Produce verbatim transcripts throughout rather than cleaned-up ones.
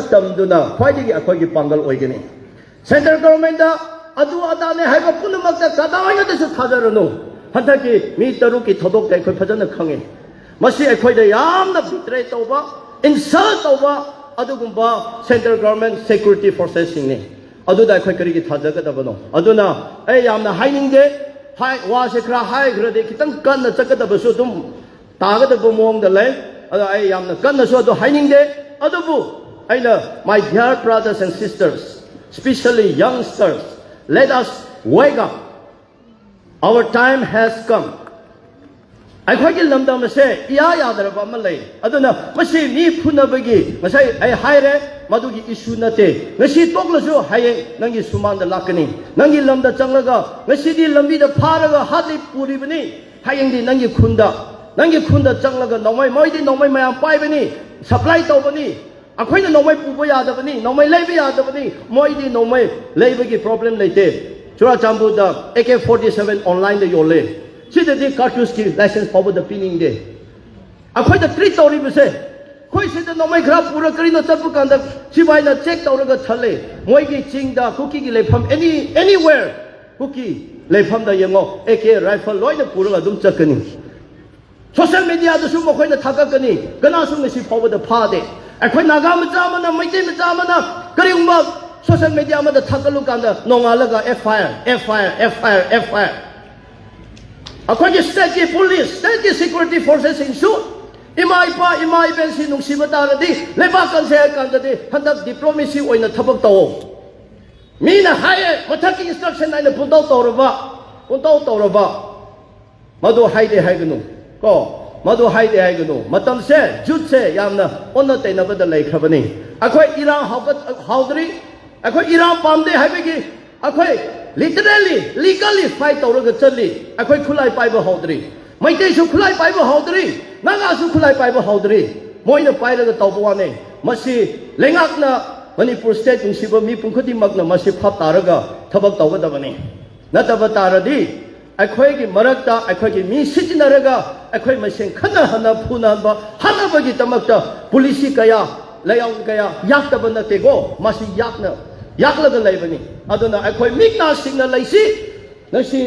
ꯇꯝꯗꯨꯅ ꯈ꯭ꯋꯥꯏꯗꯒꯤ ꯑꯩꯈꯣꯏꯒꯤ ꯄꯥꯡꯒꯜ ꯑꯣꯏꯒꯅꯤ꯫ ꯁꯦꯟꯇ꯭ꯔꯦꯜ ꯒꯣꯚꯔꯟꯃꯦꯟꯠꯇ ꯑꯗꯨ ꯑꯗꯥꯅꯦ ꯍꯥꯏꯕ ꯄꯨꯝꯅꯃꯛꯇ ꯀꯗꯥꯏꯗꯁꯨ ꯊꯥꯖꯔꯅꯨ꯫ ꯍꯟꯗꯛꯀꯤ ꯃꯤ ꯇꯔꯨꯛꯀꯤ ꯊꯧꯗꯣꯛꯇ ꯑꯩꯈꯣꯏ ꯐꯖꯅ ꯈꯪꯉꯤ꯫ ꯃꯁꯤ ꯑꯩꯈꯣꯏꯗ ꯌꯥꯝꯅ ꯕꯤꯇ꯭ꯔꯦ ꯇꯧꯕ, ꯏꯟꯁꯜ ꯇꯧꯕ ꯑꯗꯨꯒꯨꯝꯕ ꯁꯦꯟꯇ꯭ꯔꯦꯜ ꯒꯣꯚꯔꯟꯃꯦꯟꯠ ꯁꯦꯀ꯭ꯌꯨꯔꯤꯇꯤ ꯐꯣꯔꯁꯦꯁꯁꯤꯡꯅꯤ꯫ ꯑꯗꯨꯗ ꯑꯩꯈꯣꯏ ꯀꯔꯤꯒꯤ ꯊꯥꯖꯒꯗꯕꯅꯣ? ꯑꯗꯨꯅ ꯑꯩ ꯌꯥꯝꯅ ꯍꯥꯏꯅꯤꯡꯗꯦ꯫ ꯍꯥꯏ, ꯋꯥꯁꯦ ꯈꯔ ꯍꯥꯏꯈ꯭ꯔꯗꯤ ꯈꯤꯇꯪ ꯀꯟꯅ ꯆꯠꯀꯗꯕꯁꯨ ꯑꯗꯨꯝ ꯇꯥꯒꯗꯕ ꯃꯑꯣꯡꯗ ꯂꯩ꯫ ꯑꯗꯣ ꯑꯩ ꯌꯥꯝꯅ ꯀꯟꯅꯁꯨ ꯑꯗꯨ ꯍꯥꯏꯅꯤꯡꯗꯦ꯫ ꯑꯗꯨꯕꯨ ꯑꯩꯅ, my dear brothers and sisters, especially youngsters, let us wake up. Our time has come. ꯑꯩꯈꯣꯏꯒꯤ ꯂꯝꯗꯝ ꯑꯁꯦ ꯏꯌꯥ ꯌꯥꯗ꯭ꯔꯕ ꯑꯃ ꯂꯩ꯫ ꯑꯗꯨꯅ ꯃꯁꯤ ꯃꯤ ꯐꯨꯅꯕꯒꯤ, ꯉꯁꯥꯏ ꯑꯩ ꯍꯥꯏꯔꯦ, ꯃꯗꯨꯒꯤ ꯏꯁꯨ ꯅꯠꯇꯦ꯫ ꯉꯁꯤ ꯇꯣꯛꯂꯁꯨ ꯍꯌꯦꯡ ꯅꯪꯒꯤ ꯁꯨꯃꯥꯡꯗ ꯂꯥꯛꯀꯅꯤ꯫ ꯅꯪꯒꯤ ꯂꯝꯗ ꯆꯪꯂꯒ ꯉꯁꯤꯗꯤ ꯂꯝꯕꯤꯗ ꯐꯥꯔꯒ ꯍꯥꯠꯂꯤ ꯄꯨꯔꯤꯕꯅꯤ꯫ ꯍꯌꯦꯡꯗꯤ ꯅꯪꯒꯤ ꯈꯨꯟꯗ, ꯅꯪꯒꯤ ꯈꯨꯟꯗ ꯆꯪꯂꯒ ꯅꯣꯡꯃꯩ, ꯃꯣꯏꯗꯤ ꯅꯣꯡꯃꯩ ꯃꯌꯥꯝ ꯄꯥꯏꯕꯅꯤ, ꯁꯄ꯭ꯂꯥꯏ ꯇꯧꯕꯅꯤ꯫ ꯑꯩꯈꯣꯏꯅ ꯅꯣꯡꯃꯩ ꯄꯨꯕ ꯌꯥꯗꯕꯅꯤ, ꯅꯣꯡꯃꯩ ꯂꯩꯕ ꯌꯥꯗꯕꯅꯤ꯫ ꯃꯣꯏꯗꯤ ꯅꯣꯡꯃꯩ ꯂꯩꯕꯒꯤ ꯄ꯭ꯔꯣꯕ꯭ꯂꯦꯝ ꯂꯩꯇꯦ꯫ ꯆꯨꯔꯥꯆꯥꯟꯄꯨꯔꯗ ꯑꯦ ꯀꯦ ꯐꯣꯔꯇꯤ ꯁꯚꯦꯟ ꯑꯣꯟꯂꯥꯏꯟꯗ ꯌꯣꯜꯂꯦ꯫ ꯁꯤꯗꯗꯤ ꯀꯥꯔꯇꯨꯁꯀꯤ ꯂꯥꯏꯁꯦꯟꯁ ꯐꯥꯎꯕꯗ ꯄꯤꯅꯤꯡꯗꯦ꯫ ꯑꯩꯈꯣꯏꯗ ꯇ꯭ꯔꯤꯠ ꯇꯧꯔꯤꯕꯁꯦ, ꯑꯩꯈꯣꯏ ꯁꯤꯗ ꯅꯣꯡꯃꯩ ꯈꯔ ꯄꯨꯔ ꯀꯔꯤꯅꯣ ꯆꯠꯄ ꯀꯥꯟꯗ ꯁꯤꯐꯥꯏꯅ ꯆꯦꯛ ꯇꯧꯔꯒ ꯊꯜꯂꯦ꯫ ꯃꯣꯏꯒꯤ ꯆꯤꯡꯗ, ꯀꯨꯀꯤꯒꯤ ꯂꯩꯐꯝ, ꯑꯦꯅꯤ, ꯑꯦꯅꯤꯋꯦꯌꯔ ꯀꯨꯀꯤ ꯂꯩꯐꯝꯗ ꯌꯦꯡꯉꯣ, ꯑꯦ ꯀꯦ ꯔꯥꯏꯐꯜ ꯂꯣꯏꯅ ꯄꯨꯔꯒ ꯑꯗꯨꯝ ꯆꯠꯀꯅꯤ꯫ ꯁꯣꯁꯦꯜ ꯃꯦꯗꯤꯌꯥꯗꯁꯨ ꯃꯈꯣꯏꯅ ꯊꯥꯒꯠꯀꯅꯤ, ꯀꯅꯥꯁꯨ ꯉꯁꯤ ꯐꯥꯎꯕꯗ ꯐꯥꯗꯦ꯫ ꯑꯩꯈꯣꯏ ꯅꯥꯒꯥ ꯃꯆꯥ ꯑꯃꯅ, ꯃꯩꯇꯩ ꯃꯆꯥ ꯑꯃꯅ ꯀꯔꯤꯒꯨꯝꯕ ꯁꯣꯁꯦꯜ ꯃꯦꯗꯤꯌꯥ ꯑꯃꯗ ꯊꯥꯒꯠꯂꯨ ꯀꯥꯟꯗ ꯅꯣꯡꯉꯥꯜꯂꯒ ꯑꯦꯐ ꯑꯥꯏ ꯑꯥꯔ, ꯑꯦꯐ ꯑꯥꯏ ꯑꯥꯔ, ꯑꯦꯐ ꯑꯥꯏ ꯑꯥꯔ, ꯑꯦꯐ ꯑꯥꯏ ꯑꯥꯔ꯫ ꯑꯩꯈꯣꯏꯒꯤ ꯁ꯭ꯇꯦꯠꯀꯤ ꯄꯨꯂꯤꯁ, ꯁ꯭ꯇꯦꯠꯀꯤ ꯁꯦꯀ꯭ꯌꯨꯔꯤꯇꯤ ꯐꯣꯔꯁꯦꯁꯁꯤꯡꯁꯨ ꯏꯃꯥ ꯏꯄꯥ, ꯏꯃꯥ ꯏꯕꯦꯟꯁꯤ ꯅꯨꯡꯁꯤꯕ ꯇꯥꯔꯗꯤ, ꯂꯩꯕꯥꯛ ꯀꯟꯁꯦ ꯍꯥꯏ ꯀꯥꯟꯗꯗꯤ ꯍꯟꯗꯛ ꯗꯤꯄ꯭ꯂꯣꯃꯦꯁꯤ ꯑꯣꯏꯅ ꯊꯕꯛ ꯇꯧꯑꯣ꯫ ꯃꯤꯅ ꯍꯥꯏꯌꯦ, ꯃꯊꯛꯀꯤ ꯏꯟꯁꯇ꯭ꯔꯛꯁꯟ ꯑꯩꯅ ꯄꯨꯡꯇꯧ ꯇꯧꯔꯕ, ꯄꯨꯡꯇꯧ ꯇꯧꯔꯕ꯫ ꯃꯗꯨ ꯍꯥꯏꯗꯦ ꯍꯥꯏꯒꯅꯨ ꯀꯣ, ꯃꯗꯨ ꯍꯥꯏꯗꯦ ꯍꯥꯏꯒꯅꯨ꯫ ꯃꯇꯝꯁꯦ, ꯖꯨꯠꯁꯦ ꯌꯥꯝꯅ ꯑꯣꯟꯅ ꯇꯩꯅꯕꯗ ꯂꯩꯈ꯭ꯔꯕꯅꯤ꯫ ꯑꯩꯈꯣꯏ ꯏꯔꯥꯡ ꯍꯧꯒꯠ-, ꯍꯧꯗ꯭ꯔꯤ꯫ ꯑꯩꯈꯣꯏ ꯏꯔꯥꯡ ꯄꯥꯝꯗꯦ ꯍꯥꯏꯕꯒꯤ ꯑꯩꯈꯣꯏ ꯂꯤꯇꯔꯦꯂꯤ, ꯂꯤꯒꯜꯂꯤ ꯐꯥꯏꯠ ꯇꯧꯔꯒ ꯆꯠꯂꯤ꯫ ꯑꯩꯈꯣꯏ ꯈꯨꯠꯂꯥꯏ ꯄꯥꯏꯕ ꯍꯧꯗ꯭ꯔꯤ꯫ ꯃꯩꯇꯩꯁꯨ ꯈꯨꯠꯂꯥꯏ ꯄꯥꯏꯕ ꯍꯧꯗ꯭ꯔꯤ꯫ ꯅꯥꯒꯥꯁꯨ ꯈꯨꯠꯂꯥꯏ ꯄꯥꯏꯕ ꯍꯧꯗ꯭ꯔꯤ꯫ ꯃꯣꯏꯅ ꯄꯥꯏꯔꯒ ꯇꯧꯕ ꯋꯥꯅꯦ꯫ ꯃꯁꯤ ꯂꯩꯉꯥꯛꯅ, ꯃꯅꯤꯄꯨꯔ ꯁ꯭ꯇꯦꯠ ꯅꯨꯡꯁꯤꯕ ꯃꯤꯄꯨꯝ ꯈꯨꯗꯤꯡꯃꯛꯅ ꯃꯁꯤ ꯚꯥꯞ ꯇꯥꯔꯒ ꯊꯕꯛ ꯇꯧꯒꯗꯕꯅꯤ꯫ ꯅꯠꯇꯕ ꯇꯥꯔꯗꯤ ꯑꯩꯈꯣꯏꯒꯤ ꯃꯔꯛꯇ ꯑꯩꯈꯣꯏꯒꯤ ꯃꯤ ꯁꯤꯖꯤꯟꯅꯔꯒ ꯑꯩꯈꯣꯏ ꯃꯁꯦꯟ ꯈꯠꯅꯍꯟꯅ ꯐꯨꯅꯍꯟꯕ ꯍꯥꯠꯅꯕꯒꯤꯗꯃꯛꯇ ꯄꯣꯂꯤꯁꯤ ꯀꯌꯥ ꯂꯩꯌꯥꯎ ꯀꯌꯥ ꯌꯥꯛꯇꯕ ꯅꯠꯇꯦꯀꯣ, ꯃꯁꯤ ꯌꯥꯛꯅ ꯌꯥꯛꯂꯒ ꯂꯩꯕꯅꯤ꯫ ꯑꯗꯨꯅ ꯑꯩꯈꯣꯏ ꯃꯤꯛ ꯅꯥ ꯁꯤꯡꯅ ꯂꯩꯁꯤ꯫ ꯉꯁꯤ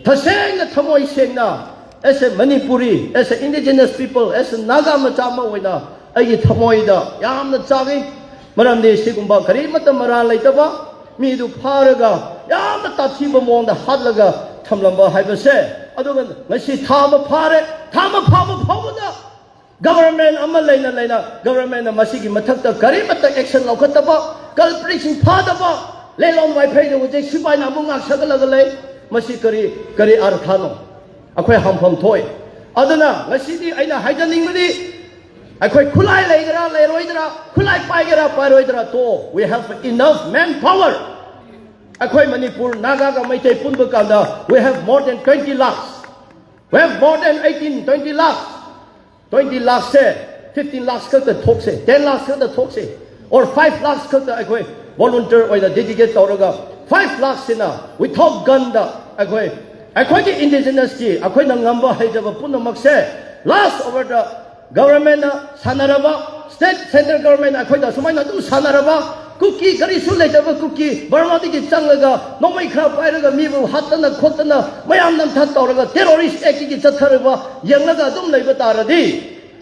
ꯇꯁꯦꯡꯅ ꯊꯃꯣꯏ ꯁꯦꯡꯅ, as a Manipuri, as a indigenous people, as a Naga ꯃꯆꯥ ꯑꯃ ꯑꯣꯏꯅ ꯑꯩꯒꯤ ꯊꯃꯣꯏꯗ ꯌꯥꯝꯅ ꯆꯥꯛꯏ꯫ ꯃꯔꯝꯗꯤ ꯁꯤꯒꯨꯝꯕ ꯀꯔꯤꯃꯠꯇ ꯃꯔꯥꯜ ꯂꯩꯇꯕ ꯃꯤꯗꯨ ꯐꯥꯔꯒ ꯌꯥꯝꯅ ꯇꯥꯊꯤꯕ ꯃꯑꯣꯡꯗ ꯍꯥꯠꯂꯒ ꯊꯝꯂꯝꯕ ꯍꯥꯏꯕꯁꯦ꯫ ꯑꯗꯨꯒ ꯉꯁꯤ ꯊꯥ ꯑꯃ ꯐꯥꯔꯦ, ꯊꯥ ꯑꯃ ꯐꯥꯕ ꯐꯥꯎꯕꯗ ꯒꯕꯔꯃꯦꯟ ꯑꯃ ꯂꯩꯅ ꯂꯩꯅ ꯒꯕꯔꯃꯦꯟꯅ ꯃꯁꯤꯒꯤ ꯃꯊꯛꯇ ꯀꯔꯤꯃꯠꯇ ꯑꯦꯛꯁꯟ ꯂꯧꯈꯠꯇꯕ, ꯀꯜꯄ꯭ꯔꯤꯠꯁꯤꯡ ꯐꯥꯗꯕ, ꯂꯦꯂꯣꯟ ꯋꯥꯏꯐꯩꯗ ꯍꯧꯖꯤꯛ ꯁꯤꯐꯥꯏꯅ ꯑꯃꯨꯛ ꯉꯥꯛꯁꯒꯠꯂꯒ ꯂꯩ꯫ ꯃꯁꯤ ꯀꯔꯤ, ꯀꯔꯤ ꯑꯔꯊꯅꯣ? ꯑꯩꯈꯣꯏ ꯍꯪꯐꯝ ꯊꯣꯛꯏ꯫ ꯑꯗꯨꯅ ꯉꯁꯤꯗꯤ ꯑꯩꯅ ꯍꯥꯏꯖꯅꯤꯡꯕꯗꯤ, ꯑꯩꯈꯣꯏ ꯈꯨꯠꯂꯥꯏ ꯂꯩꯒꯦꯔꯥ ꯂꯩꯔꯣꯏꯗ꯭ꯔꯥ, ꯈꯨꯠꯂꯥꯏ ꯄꯥꯏꯒꯦꯔꯥ ꯄꯥꯏꯔꯣꯏꯗ꯭ꯔꯥ ꯇꯣ, we have enough manpower꯫ ꯑꯩꯈꯣꯏ ꯃꯅꯤꯄꯨꯔ ꯅꯥꯒꯥꯒ ꯃꯩꯇꯩ ꯄꯨꯟꯕ ꯀꯥꯟꯗ we have more than twenty lakhs, we have more than eighteen, twenty lakhs꯫ Twenty lakhs say fifteen lakhs ꯈꯛꯇ ꯊꯣꯛꯁꯦ, ten lakhs ꯈꯛꯇ ꯊꯣꯛꯁꯦ, or five lakhs ꯈꯛꯇ ꯑꯩꯈꯣꯏ volunteer ꯑꯣꯏꯅ dedicate ꯇꯧꯔꯒ five lakhs ꯁꯤꯅ without gun ꯗ ꯑꯩꯈꯣꯏ, ꯑꯩꯈꯣꯏꯒꯤ indigenous ꯀꯤ ꯑꯩꯈꯣꯏꯅ ꯉꯝꯕ ꯍꯩꯖꯕ ꯄꯨꯝꯅꯃꯛꯁꯦ last over the government ꯅ ꯁꯥꯟꯅꯔꯕ, state central government ꯑꯩꯈꯣꯏꯗ ꯁꯨꯃꯥꯏꯅ ꯑꯗꯨꯝ ꯁꯥꯟꯅꯔꯕ, ꯀꯨꯀꯤ ꯀꯔꯤꯁꯨ ꯂꯩꯇꯕ ꯀꯨꯀꯤ ꯕꯔꯃꯥꯗꯒꯤ ꯆꯪꯂꯒ ꯅꯣꯡꯃꯩ ꯈꯔ ꯄꯥꯏꯔꯒ ꯃꯤꯕꯨ ꯍꯥꯠꯇꯅ ꯈꯣꯠꯇꯅ ꯃꯌꯥꯝ ꯅꯝꯊꯥꯛ ꯇꯧꯔꯒ terrorist act ꯀꯤ ꯆꯠꯊꯔꯕ ꯌꯦꯡꯂꯒ ꯑꯗꯨꯝ ꯂꯩꯕ ꯇꯥꯔꯗꯤ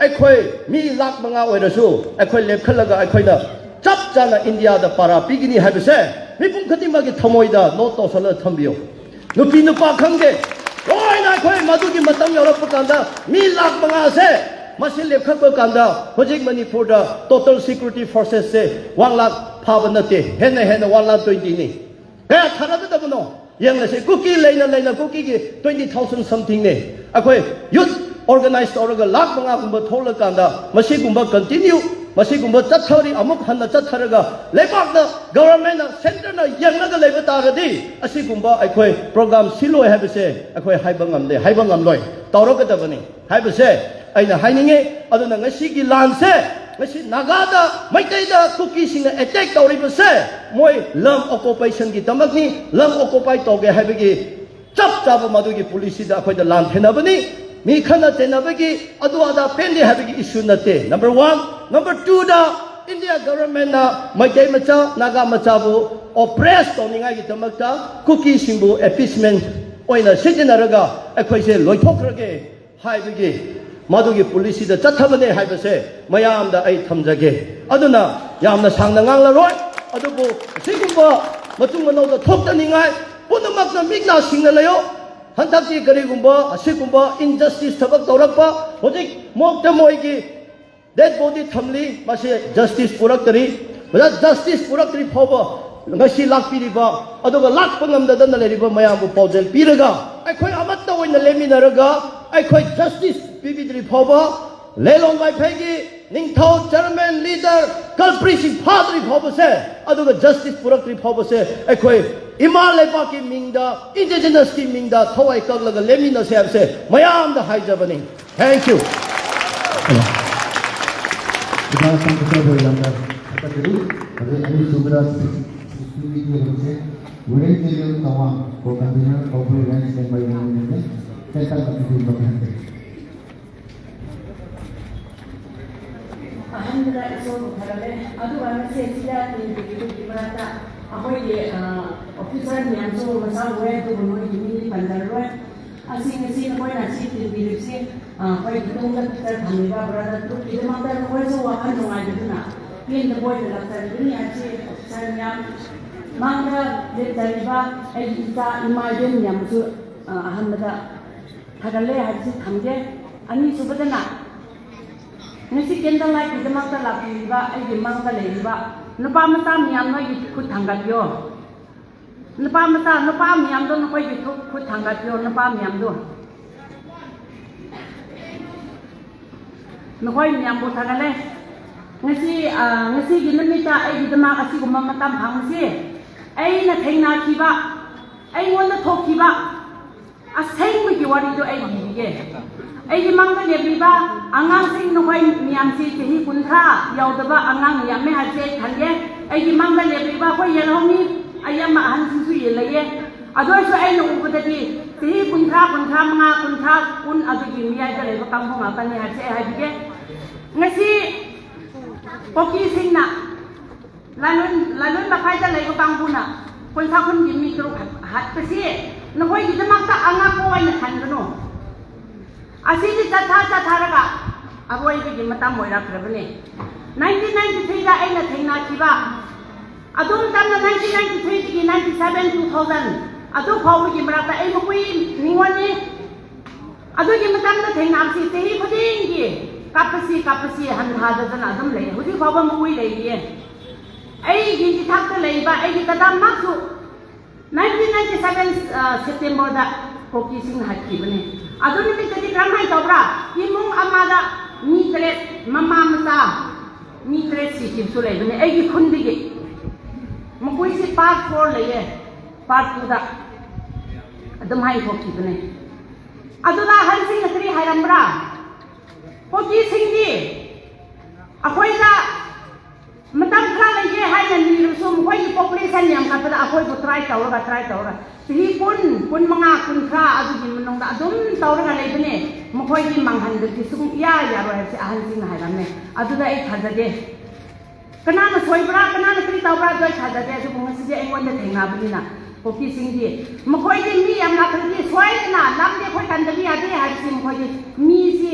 ꯑꯩꯈꯣꯏ ꯃꯤ ꯂꯥꯈ ꯃꯉꯥ ꯑꯣꯏꯔꯁꯨ ꯑꯩꯈꯣꯏ ꯂꯦꯞꯈꯠꯂꯒ ꯑꯩꯈꯣꯏꯅ ꯆꯞ ꯆꯥꯅ ꯏꯟꯗꯤꯌꯥꯗ ꯄꯥꯔꯥ ꯄꯤꯒꯅꯤ ꯍꯥꯏꯕꯁꯦ ꯃꯤꯄꯨꯝ ꯈꯨꯗꯤꯡꯃꯛꯀꯤ ꯊꯃꯣꯏꯗ note ꯇꯧꯁꯜꯂꯒ ꯊꯝꯕꯤꯌꯨ꯫ ꯅꯨꯄꯤ ꯅꯨꯄꯥ ꯈꯪꯗꯦ, ꯂꯣꯏꯅ ꯑꯩꯈꯣꯏ ꯃꯗꯨꯒꯤ ꯃꯇꯝ ꯌꯧꯔꯛꯄ ꯀꯥꯟꯗ ꯃꯤ ꯂꯥꯈ ꯃꯉꯥꯁꯦ ꯃꯁꯤ ꯂꯦꯞꯈꯠꯄ ꯀꯥꯟꯗ ꯍꯧꯖꯤꯛ ꯃꯅꯤꯄꯨꯔꯗ total security forces ꯁꯦ one lakh ꯐꯥꯕ ꯅꯠꯇꯦ, ꯍꯦꯟꯅ ꯍꯦꯟꯅ one lakh twenty ꯅꯤ꯫ ꯀꯌꯥ ꯊꯥꯔꯛꯀꯗꯕꯅꯣ? ꯌꯦꯡꯂꯁꯤ꯫ ꯀꯨꯀꯤ ꯂꯩꯅ ꯂꯩꯅ ꯀꯨꯀꯤꯒꯤ twenty thousand something ꯅꯦ꯫ ꯑꯩꯈꯣꯏ youth organize ꯇꯧꯔꯒ ꯂꯥꯈ ꯃꯉꯥꯒꯨꯝꯕ ꯊꯣꯛꯂꯀꯥꯟꯗ ꯃꯁꯤꯒꯨꯝꯕ continue, ꯃꯁꯤꯒꯨꯝꯕ ꯆꯠꯊꯔꯤ, ꯑꯃꯨꯛ ꯍꯟꯅ ꯆꯠꯊꯔꯒ ꯂꯩꯕꯥꯛꯅ, government ꯅ, centre ꯅ ꯌꯦꯡꯂꯒ ꯂꯩꯕ ꯇꯥꯔꯗꯤ ꯑꯁꯤꯒꯨꯝꯕ ꯑꯩꯈꯣꯏ program ꯁꯤꯜꯂꯣꯏ ꯍꯥꯏꯕꯁꯦ ꯑꯩꯈꯣꯏ ꯍꯥꯏꯕ ꯉꯝꯗꯦ, ꯍꯥꯏꯕ ꯉꯝꯂꯣꯏ꯫ ꯇꯧꯔꯛꯀꯗꯕꯅꯤ ꯍꯥꯏꯕꯁꯦ ꯑꯩꯅ ꯍꯥꯏꯅꯤꯡꯉꯤ꯫ ꯑꯗꯨꯅ ꯉꯁꯤꯒꯤ ꯂꯥꯟꯁꯦ, ꯉꯁꯤ ꯅꯥꯒꯥꯗ, ꯃꯩꯇꯩꯗ ꯀꯨꯀꯤꯁꯤꯡꯅ attack ꯇꯧꯔꯤꯕꯁꯦ ꯃꯣꯏ ꯂꯝ occupation ꯒꯤꯗꯃꯛꯅꯤ, ꯂꯝ occupy ꯇꯧꯒꯦ ꯍꯥꯏꯕꯒꯤ ꯆꯞ ꯆꯥꯕ ꯃꯗꯨꯒꯤ policy ꯗ ꯑꯩꯈꯣꯏꯗ ꯂꯥꯟ ꯊꯦꯡꯅꯕꯅꯤ꯫ ꯃꯤ ꯈꯠꯅ ꯆꯩꯅꯕꯒꯤ ꯑꯗꯨ ꯑꯗꯥ ꯄꯦꯟꯗꯦ ꯍꯥꯏꯕꯒꯤ issue ꯅꯠꯇꯦ꯫ Number one꯫ Number two ꯗ India governmentꯅ ꯃꯩꯇꯩ ꯃꯆꯥ, ꯅꯥꯒꯥ ꯃꯆꯥꯕꯨ oppress ꯇꯧꯅꯤꯡꯉꯥꯏꯒꯤꯗꯃꯛꯇ ꯀꯨꯀꯤꯁꯤꯡꯕꯨ appeasement ꯑꯣꯏꯅ ꯁꯤꯖꯤꯟꯅꯔꯒ ꯑꯩꯈꯣꯏꯁꯦ ꯂꯣꯏꯊꯣꯛꯈ꯭ꯔꯒꯦ ꯍꯥꯏꯕꯒꯤ ꯃꯗꯨꯒꯤ policyꯗ ꯆꯠꯊꯕꯅꯦ ꯍꯥꯏꯕꯁꯦ ꯃꯌꯥꯝꯗ ꯑꯩ ꯊꯝꯖꯒꯦ꯫ ꯑꯗꯨꯅ ꯌꯥꯝꯅ ꯁꯥꯡꯅ ꯉꯥꯡꯂꯔꯣꯏ, ꯑꯗꯨꯕꯨ ꯑꯁꯤꯒꯨꯝꯕ ꯃꯇꯨꯡ ꯃꯅꯥꯎꯗ ꯊꯣꯛꯇꯅꯤꯡꯉꯥꯏ ꯄꯨꯝꯅꯃꯛꯅ ꯃꯤꯠ ꯅꯥ ꯁꯤꯡꯅ ꯂꯩꯌꯣ꯫ ꯍꯟꯗꯛꯇꯤ ꯀꯔꯤꯒꯨꯝꯕ ꯑꯁꯤꯒꯨꯝꯕ injustice ꯊꯕꯛ ꯇꯧꯔꯛꯄ, ꯍꯧꯖꯤꯛ ꯃꯣꯛꯇ ꯃꯣꯏꯒꯤ dead body ꯊꯝꯂꯤ, ꯃꯁꯤ justice ꯄꯨꯔꯛꯇ꯭ꯔꯤ꯫ ꯃꯗꯨ justice ꯄꯨꯔꯛꯇ꯭ꯔꯤ ꯐꯥꯎꯕ ꯉꯁꯤ ꯂꯥꯛꯄꯤꯔꯤꯕ ꯑꯗꯨꯒ ꯂꯥꯛꯄ ꯉꯝꯗꯗꯅ ꯂꯩꯔꯤꯕ ꯃꯌꯥꯝꯕꯨ ꯄꯥꯎꯖꯦꯜ ꯄꯤꯔꯒ ꯑꯩꯈꯣꯏ ꯑꯃꯠꯇ ꯑꯣꯏꯅ ꯂꯦꯝꯃꯤꯟꯅꯔꯒ ꯑꯩꯈꯣꯏ justice ꯄꯤꯕꯤꯗ꯭ꯔꯤ ꯐꯥꯎꯕ, ꯂꯦꯂꯣꯡ ꯃꯥꯏꯐꯩꯒꯤ ꯅꯤꯡꯊꯧ, chairman, leader, culpritꯁꯤꯡ ꯐꯥꯗ꯭ꯔꯤ ꯐꯥꯎꯕꯁꯦ, ꯑꯗꯨꯒ justice ꯄꯨꯔꯛꯇ꯭ꯔꯤ ꯐꯥꯎꯕꯁꯦ ꯑꯩꯈꯣꯏ ꯏꯃꯥ ꯂꯩꯕꯥꯛꯀꯤ ꯃꯤꯡꯗ, indigenousꯀꯤ ꯃꯤꯡꯗ ꯊꯋꯥꯏ ꯀꯛꯂꯒ ꯂꯦꯝꯃꯤꯟꯅꯁꯦ ꯍꯥꯏꯕꯁꯦ ꯃꯌꯥꯝꯗ ꯍꯥꯏꯖꯕꯅꯤ꯫ Thank you. ꯑꯣꯖꯥ ꯇꯥꯡꯈꯨꯜ ꯌꯥꯝꯅ ꯊꯥꯒꯠꯆꯔꯤ꯫ ꯍꯧꯖꯤꯛ ꯑꯅꯤꯁꯨꯕꯗ ꯁꯤꯁꯨꯒꯤ ꯍꯧꯖꯤꯛꯁꯦ ꯋꯤꯔꯦꯟ ꯆꯦꯂꯦꯝ ꯆꯧꯍꯥꯟ, co-convener ꯀꯧꯕ꯭ꯔꯨ range member ꯅꯤ꯫ ꯇꯦꯟꯇꯛꯅ ꯊꯝꯕꯤꯕ ꯈꯪꯖꯔꯤ꯫ ꯑꯍꯥꯟꯕꯗ ꯏꯁꯣꯔꯕꯨ ꯊꯥꯒꯠꯂꯦ꯫ ꯑꯗꯨꯒ ꯉꯁꯤ ꯑꯁꯤꯗ ꯇꯤꯟꯕꯤꯔꯤꯕꯒꯤ ꯃꯔꯛꯇ ꯑꯩꯈꯣꯏꯒꯤ officer ꯃꯌꯥꯝꯁꯨ ꯃꯁꯥ ꯎꯔꯦ, ꯑꯗꯨꯕꯨ ꯃꯣꯏꯒꯤ ꯃꯤꯡꯗꯤ ꯄꯟꯖꯔꯔꯣꯏ꯫ ꯑꯁꯤ ꯉꯁꯤ ꯅꯈꯣꯏꯅ ꯑꯁꯤ ꯇꯤꯟꯕꯤꯔꯤꯕꯁꯤ ꯑꯩꯈꯣꯏ ꯈꯨꯗꯣꯡꯗ picture ꯊꯝꯂꯤꯕ brother group ꯀꯤꯗꯃꯛꯇ ꯅꯈꯣꯏꯁꯨ ꯋꯥꯈꯜ ꯅꯨꯡꯉꯥꯏꯇꯗꯨꯅ ꯄꯦꯟꯗꯕ ꯑꯣꯏꯅ ꯂꯥꯛꯆꯔꯤꯕꯅꯤ꯫ ꯑꯁꯤ officer ꯃꯌꯥꯝ ꯃꯥꯡꯗ ꯂꯦꯞꯆꯔꯤꯕ ꯑꯩꯒꯤ ꯏꯆꯥ ꯏꯃꯥ ꯏꯕꯦꯟ ꯃꯌꯥꯝꯁꯨ ꯑꯍꯥꯟꯕꯗ ꯊꯥꯒꯠꯂꯦ ꯍꯥꯏꯕꯁꯤ ꯊꯝꯒꯦ꯫ ꯑꯅꯤꯁꯨꯕꯗꯅ ꯉꯁꯤ candle lightꯀꯤꯗꯃꯛꯇ ꯂꯥꯛꯄꯤꯔꯤꯕ ꯑꯩꯒꯤ ꯃꯥꯡꯗ ꯂꯩꯔꯤꯕ ꯅꯨꯄꯥ ꯃꯆꯥ ꯃꯌꯥꯝ ꯅꯣꯏꯒꯤ ꯈꯨꯠ ꯊꯥꯡꯒꯠꯄꯤꯌꯣ꯫ ꯅꯨꯄꯥ ꯃꯆꯥ, ꯅꯨꯄꯥ ꯃꯌꯥꯝꯗꯣ ꯅꯈꯣꯏꯒꯤ ꯈꯨꯠ, ꯈꯨꯠ ꯊꯥꯡꯒꯠꯄꯤꯌꯣ, ꯅꯨꯄꯥ ꯃꯌꯥꯝꯗꯣ꯫ ꯅꯈꯣꯏ ꯃꯌꯥꯝꯕꯨ ꯊꯥꯒꯠꯂꯦ꯫ ꯉꯁꯤ, ꯑ, ꯉꯁꯤꯒꯤ ꯅꯨꯃꯤꯠꯇ ꯑꯩꯒꯤꯗꯃꯛ ꯑꯁꯤꯒꯨꯝꯕ ꯃꯇꯝ ꯐꯪꯕꯁꯤ ꯑꯩꯅ ꯊꯦꯡꯅꯈꯤꯕ, ꯑꯩꯉꯣꯟꯗ ꯊꯣꯛꯈꯤꯕ ꯑꯁꯦꯡꯕꯒꯤ ꯋꯥꯔꯤꯗꯣ ꯑꯩ ꯂꯤꯕꯤꯒꯦ꯫ ꯑꯩꯒꯤ ꯃꯥꯡꯗ ꯂꯦꯞꯂꯤꯕ ꯑꯉꯥꯡꯁꯤꯡ, ꯅꯈꯣꯏ ꯃꯌꯥꯝꯁꯤ ꯆꯍꯤ ꯀꯨꯟꯊ꯭ꯔꯥ ꯌꯧꯗꯕ ꯑꯉꯥꯡ ꯌꯥꯝꯃꯦ ꯍꯥꯏꯕꯁꯦ ꯑꯩ ꯈꯜꯂꯦ꯫ ꯑꯩꯒꯤ ꯃꯥꯡꯗ ꯂꯦꯞꯂꯤꯕ ꯑꯩꯈꯣꯏ ꯌꯦꯜꯍꯧꯃꯤ ꯑꯌꯥꯝꯕ ꯑꯍꯟꯁꯤꯡꯁꯨ ꯌꯦꯜꯂꯛꯑꯦ꯫ ꯑꯗꯨ ꯑꯣꯏꯔꯁꯨ ꯑꯩꯅ ꯎꯕꯗꯗꯤ ꯆꯍꯤ ꯀꯨꯟꯊ꯭ꯔꯥ, ꯀꯨꯟꯊ꯭ꯔꯥ ꯃꯉꯥ, ꯀꯨꯟꯊ꯭ꯔꯥ, ꯀꯨꯟ ꯑꯗꯨꯒꯤ ꯃꯌꯥꯏꯗ ꯂꯩꯕ ꯀꯥꯡꯕꯨ ꯉꯥꯛꯇꯅꯤ ꯍꯥꯏꯕꯁꯦ ꯑꯩ ꯍꯥꯏꯕꯤꯒꯦ꯫ ꯉꯁꯤ ꯀꯨꯀꯤꯁꯤꯡꯅ, ꯂꯥꯂꯣꯟ ꯂꯥꯂꯣꯟ ꯃꯈꯥꯏꯗ ꯂꯩꯕ ꯀꯥꯡꯕꯨꯅ ꯀꯣꯟꯁꯥꯈꯨꯟꯒꯤ ꯃꯤ ꯇꯔꯨꯛ ꯍꯥꯠꯄꯁꯤ ꯅꯈꯣꯏꯒꯤꯗꯃꯛꯇ ꯑꯉꯛꯄ ꯑꯣꯏꯅ ꯈꯟꯒꯅꯨ꯫ ꯑꯁꯤꯗꯤ ꯆꯠꯊ ꯆꯠꯊꯔꯒ ꯑꯔꯣꯏꯕꯒꯤ ꯃꯇꯝ ꯑꯣꯏꯔꯛꯈ꯭ꯔꯕꯅꯤ꯫ ꯅꯥꯏꯟꯇꯤꯟ ꯅꯥꯏꯟꯇꯤ ꯊ꯭ꯔꯤꯗ ꯑꯩꯅ ꯊꯦꯡꯅꯈꯤꯕ, ꯑꯗꯨ ꯃꯇꯝꯗ ꯅꯥꯏꯟꯇꯤꯟ ꯅꯥꯏꯟꯇꯤ ꯊ꯭ꯔꯤꯗꯒꯤ ꯅꯥꯏꯟꯇꯤ ꯁꯚꯦꯟ ꯇꯨ ꯊꯥꯎꯖꯟ ꯑꯗꯨ ꯐꯥꯎꯕꯒꯤ ꯃꯔꯛꯇ ꯑꯩ ꯃꯈꯣꯏ ꯅꯤꯉꯣꯟꯅꯤ꯫ ꯑꯗꯨꯒꯤ ꯃꯇꯝꯗ ꯊꯦꯡꯅꯕꯁꯤ ꯆꯍꯤ ꯈꯨꯗꯤꯡꯒꯤ ꯀꯞꯄꯁꯤ ꯀꯞꯄꯁꯤ ꯍꯟꯊꯗꯗꯅ ꯑꯗꯨꯝ ꯂꯩ꯫ ꯍꯧꯖꯤꯛ ꯐꯥꯎꯕ ꯃꯈꯣꯏ ꯂꯩꯔꯤꯌꯦ꯫ ꯑꯩꯒꯤ ꯏꯊꯛꯇ ꯂꯩꯕ ꯑꯩꯒꯤ ꯀꯗꯥꯝꯃꯛꯁꯨ ꯅꯥꯏꯟꯇꯤꯟ ꯅꯥꯏꯟꯇꯤ ꯁꯚꯦꯟ ꯁꯦꯞꯇꯦꯝꯕꯔꯗ ꯀꯨꯀꯤꯁꯤꯡꯅ ꯍꯥꯠꯈꯤꯕꯅꯦ꯫ ꯑꯗꯨ ꯅꯨꯃꯤꯠꯇꯗꯤ ꯀꯔꯝꯍꯥꯏꯅ ꯇꯧꯕ꯭ꯔꯥ? ꯏꯃꯨꯡ ꯑꯃꯗ ꯃꯤ ꯇꯔꯦꯠ, ꯃꯃꯥ ꯃꯆꯥ ꯃꯤ ꯇꯔꯦꯠ ꯁꯤꯈꯤꯕꯁꯨ ꯂꯩꯕꯅꯦ ꯑꯩꯒꯤ ꯈꯨꯟꯗꯒꯤ꯫ ꯃꯈꯣꯏꯁꯤ ꯄꯥꯔꯠ ꯐꯣꯔ ꯂꯩꯌꯦ, ꯄꯥꯔꯠ ꯇꯨꯗ ꯑꯗꯨꯝ ꯍꯥꯏꯊꯣꯛꯈꯤꯕꯅꯦ꯫ ꯑꯗꯨꯗ ꯑꯍꯟꯁꯤꯡꯅ ꯀꯔꯤ ꯍꯥꯏꯔꯝꯕ꯭ꯔꯥ? ꯀꯨꯀꯤꯁꯤꯡꯗꯤ ꯑꯩꯈꯣꯏꯗ ꯃꯇꯝ ꯈꯔ ꯂꯩꯒꯦ ꯍꯥꯏꯅ ꯅꯤꯔꯁꯨ ꯃꯈꯣꯏꯒꯤ ꯄꯣꯄꯨꯂꯦꯁꯟ ꯌꯥꯝꯈꯠꯄꯗ ꯑꯩꯈꯣꯏꯕꯨ ꯇ꯭ꯔꯥꯏ ꯇꯧꯔꯒ ꯇ꯭ꯔꯥꯏ ꯇꯧꯔꯒ ꯆꯍꯤ ꯀꯨꯟ, ꯀꯨꯟꯃꯉꯥ, ꯀꯨꯟꯊ꯭ꯔꯥ ꯑꯗꯨꯒꯤ ꯃꯅꯨꯡꯗ ꯑꯗꯨꯝ ꯇꯧꯔꯒ ꯂꯩꯕꯅꯦ꯫ ꯃꯈꯣꯏꯒꯤ ꯃꯥꯡꯍꯟꯕꯗꯤ ꯁꯨꯡꯌꯥ ꯌꯥꯔꯣꯏ ꯍꯥꯏꯕꯁꯦ ꯑꯍꯟꯁꯤꯡꯅ ꯍꯥꯏꯔꯝꯃꯦ꯫ ꯑꯗꯨꯗ ꯑꯩ ꯊꯥꯖꯗꯦ꯫ ꯀꯅꯥꯅ ꯁꯣꯏꯕ꯭ꯔꯥ, ꯀꯅꯥꯅ ꯀꯔꯤ ꯇꯧꯕ꯭ꯔꯥ ꯑꯗꯨ ꯑꯩ ꯊꯥꯖꯗꯦ꯫ ꯑꯗꯨꯕꯨ ꯉꯁꯤꯗꯤ ꯑꯩꯉꯣꯟꯗ ꯊꯦꯡꯅꯕꯅꯤꯅ ꯀꯨꯀꯤꯁꯤꯡꯗꯤ ꯃꯈꯣꯏꯗꯤ ꯃꯤ ꯌꯥꯝ ꯂꯥꯛꯈ꯭ꯔꯗꯤ ꯁꯣꯏꯗꯅ ꯂꯝꯗꯤ ꯑꯩꯈꯣꯏ ꯀꯟꯗꯕ ꯌꯥꯗꯦ ꯍꯥꯏꯕꯁꯤ ꯃꯈꯣꯏꯗꯤ ꯃꯤꯁꯤ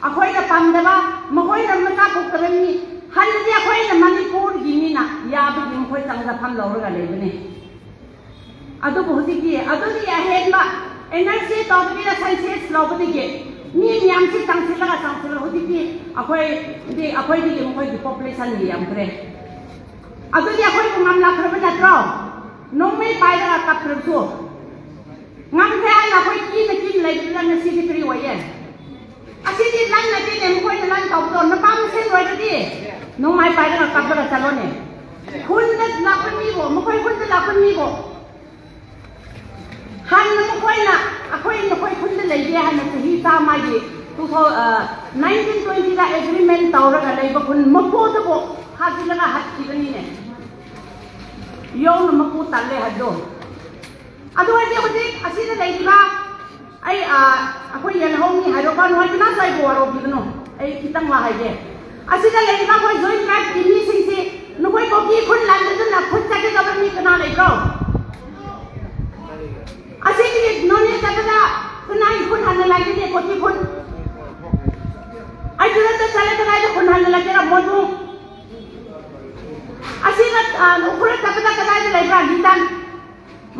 ꯑꯩꯈꯣꯏꯅ ꯄꯥꯝꯗꯕ, ꯃꯈꯣꯏꯅ ꯃꯆꯥ ꯄꯣꯛꯇꯕ ꯃꯤ ꯍꯟꯅꯗꯤ ꯑꯩꯈꯣꯏꯅ ꯃꯅꯤꯄꯨꯔꯒꯤ ꯃꯤꯅ ꯌꯥꯕꯒꯤ ꯃꯈꯣꯏ ꯆꯪꯖꯐꯝ ꯂꯧꯔꯒ ꯂꯩꯕꯅꯦ꯫ ꯑꯗꯨꯕꯨ ꯍꯧꯖꯤꯛꯇꯤ ꯑꯗꯨꯗꯤ ꯑꯍꯦꯟꯕ ꯑꯦꯟ ꯑꯥꯔ ꯁꯤ ꯇꯧꯕꯅꯤꯅ ꯁꯦꯟꯁꯁ ꯂꯧꯕꯗꯒꯤ ꯃꯤ ꯃꯌꯥꯝꯁꯤ ꯆꯪꯁꯤꯜꯂꯒ ꯆꯪꯁꯤꯜꯂꯒ ꯍꯧꯖꯤꯛꯇꯤ ꯑꯩꯈꯣꯏꯗꯤ, ꯑꯩꯈꯣꯏꯗꯒꯤ ꯃꯈꯣꯏꯒꯤ ꯄꯣꯄꯨꯂꯦꯁꯟꯗꯤ ꯌꯥꯝꯈ꯭ꯔꯦ꯫ ꯑꯗꯨꯗꯤ ꯑꯩꯈꯣꯏꯕꯨ ꯉꯝꯂꯛꯈ꯭ꯔꯕ ꯅꯠꯇ꯭ꯔꯣ? ꯅꯣꯡꯃꯩ ꯄꯥꯏꯔꯒ ꯀꯞꯈ꯭ꯔꯕꯁꯨ ꯉꯝꯈ꯭ꯔꯦ ꯍꯥꯏꯅ ꯑꯩꯈꯣꯏ ꯀꯤꯅ ꯀꯤꯅ ꯂꯩꯕꯗꯨꯅ ꯉꯁꯤꯗꯤ ꯀꯔꯤ ꯑꯣꯏꯌꯦ? ꯑꯁꯤꯗꯤ ꯂꯟ ꯅꯠꯇꯦꯅꯦ, ꯃꯈꯣꯏꯅ ꯂꯟ ꯇꯧꯕꯗꯣ ꯅꯨꯄꯥ ꯃꯁꯦꯟ ꯑꯣꯏꯔꯗꯤ ꯅꯣꯡꯃꯩ ꯄꯥꯏꯔꯒ ꯀꯞꯄꯒ ꯆꯠꯂꯣꯅꯦ꯫ ꯈꯨꯟꯗ ꯂꯥꯛꯄ ꯃꯤꯕꯨ, ꯃꯈꯣꯏ ꯈꯨꯟꯗ ꯂꯥꯛꯄ ꯃꯤꯕꯨ ꯍꯥꯟꯅ ꯃꯈꯣꯏꯅ ꯑꯩꯈꯣꯏ ꯅꯈꯣꯏ ꯈꯨꯟꯗ ꯂꯩꯒꯦ ꯍꯥꯏꯅ ꯆꯍꯤ ꯆꯥꯝꯃꯒꯤ two thousand, nineteen twenty ꯗ ꯑꯦꯒ꯭ꯔꯤꯃꯦꯟ ꯇꯧꯔꯒ ꯂꯩꯕ ꯈꯨꯟ ꯃꯄꯨꯗꯨꯕꯨ ꯍꯥꯠꯆꯤꯜꯂꯒ ꯍꯥꯠꯈꯤꯕꯅꯤꯅꯦ꯫ ꯌꯧꯅ ꯃꯄꯨ ꯇꯜꯂꯦ ꯍꯥꯏꯕꯗꯣ꯫ ꯑꯗꯨ ꯑꯣꯏꯔꯗꯤ ꯍꯧꯖꯤꯛ ꯑꯁꯤꯗ ꯂꯩꯔꯤꯕ ꯑꯩ, ꯑ, ꯑꯩꯈꯣꯏ ꯌꯦꯜꯍꯧꯃꯤ ꯍꯥꯏꯔꯣꯀꯣ, ꯅꯣꯏ ꯀꯅꯥꯁꯨ ꯑꯩꯕꯨ ꯋꯥꯔꯧꯕꯤꯒꯅꯨ꯫ ꯑꯩ ꯈꯤꯇꯪ ꯋꯥ ꯍꯥꯏꯒꯦ꯫ ꯑꯁꯤꯗ ꯂꯩꯔꯤꯕ ꯑꯩꯈꯣꯏ ꯖꯣꯏꯟ ꯇ꯭ꯔꯥꯏꯕꯀꯤ ꯃꯤꯁꯤꯡꯁꯤ ꯅꯈꯣꯏ ꯀꯣꯀꯤ ꯈꯨꯟ ꯂꯥꯟꯗꯗꯨꯅ ꯈꯨꯠ ꯆꯠꯀꯗꯕ ꯃꯤ ꯀꯅꯥ ꯂꯩꯕ꯭ꯔꯣ? ꯑꯁꯤꯗꯒꯤ ꯅꯣꯅꯦ ꯆꯠꯄꯗ ꯀꯅꯥꯒꯤ ꯈꯨꯟ ꯍꯥꯟꯅ ꯂꯥꯛꯀꯅꯤ? ꯀꯣꯀꯤ ꯈꯨꯟ꯫ ꯑꯩ ꯇꯨꯔꯦꯠꯇ ꯆꯠꯂꯦ, ꯀꯗꯥꯏꯗ ꯈꯨꯟ ꯍꯥꯟꯅ ꯂꯥꯛꯀꯦꯔꯥ? ꯃꯣꯟꯕꯨꯡ꯫ ꯑꯁꯤꯅ, ꯑ, ꯎꯈ꯭ꯔꯨꯜ ꯆꯠꯄꯗ ꯀꯗꯥꯏꯗ ꯂꯩꯕ꯭ꯔꯥ? ꯂꯤꯇꯥꯟ꯫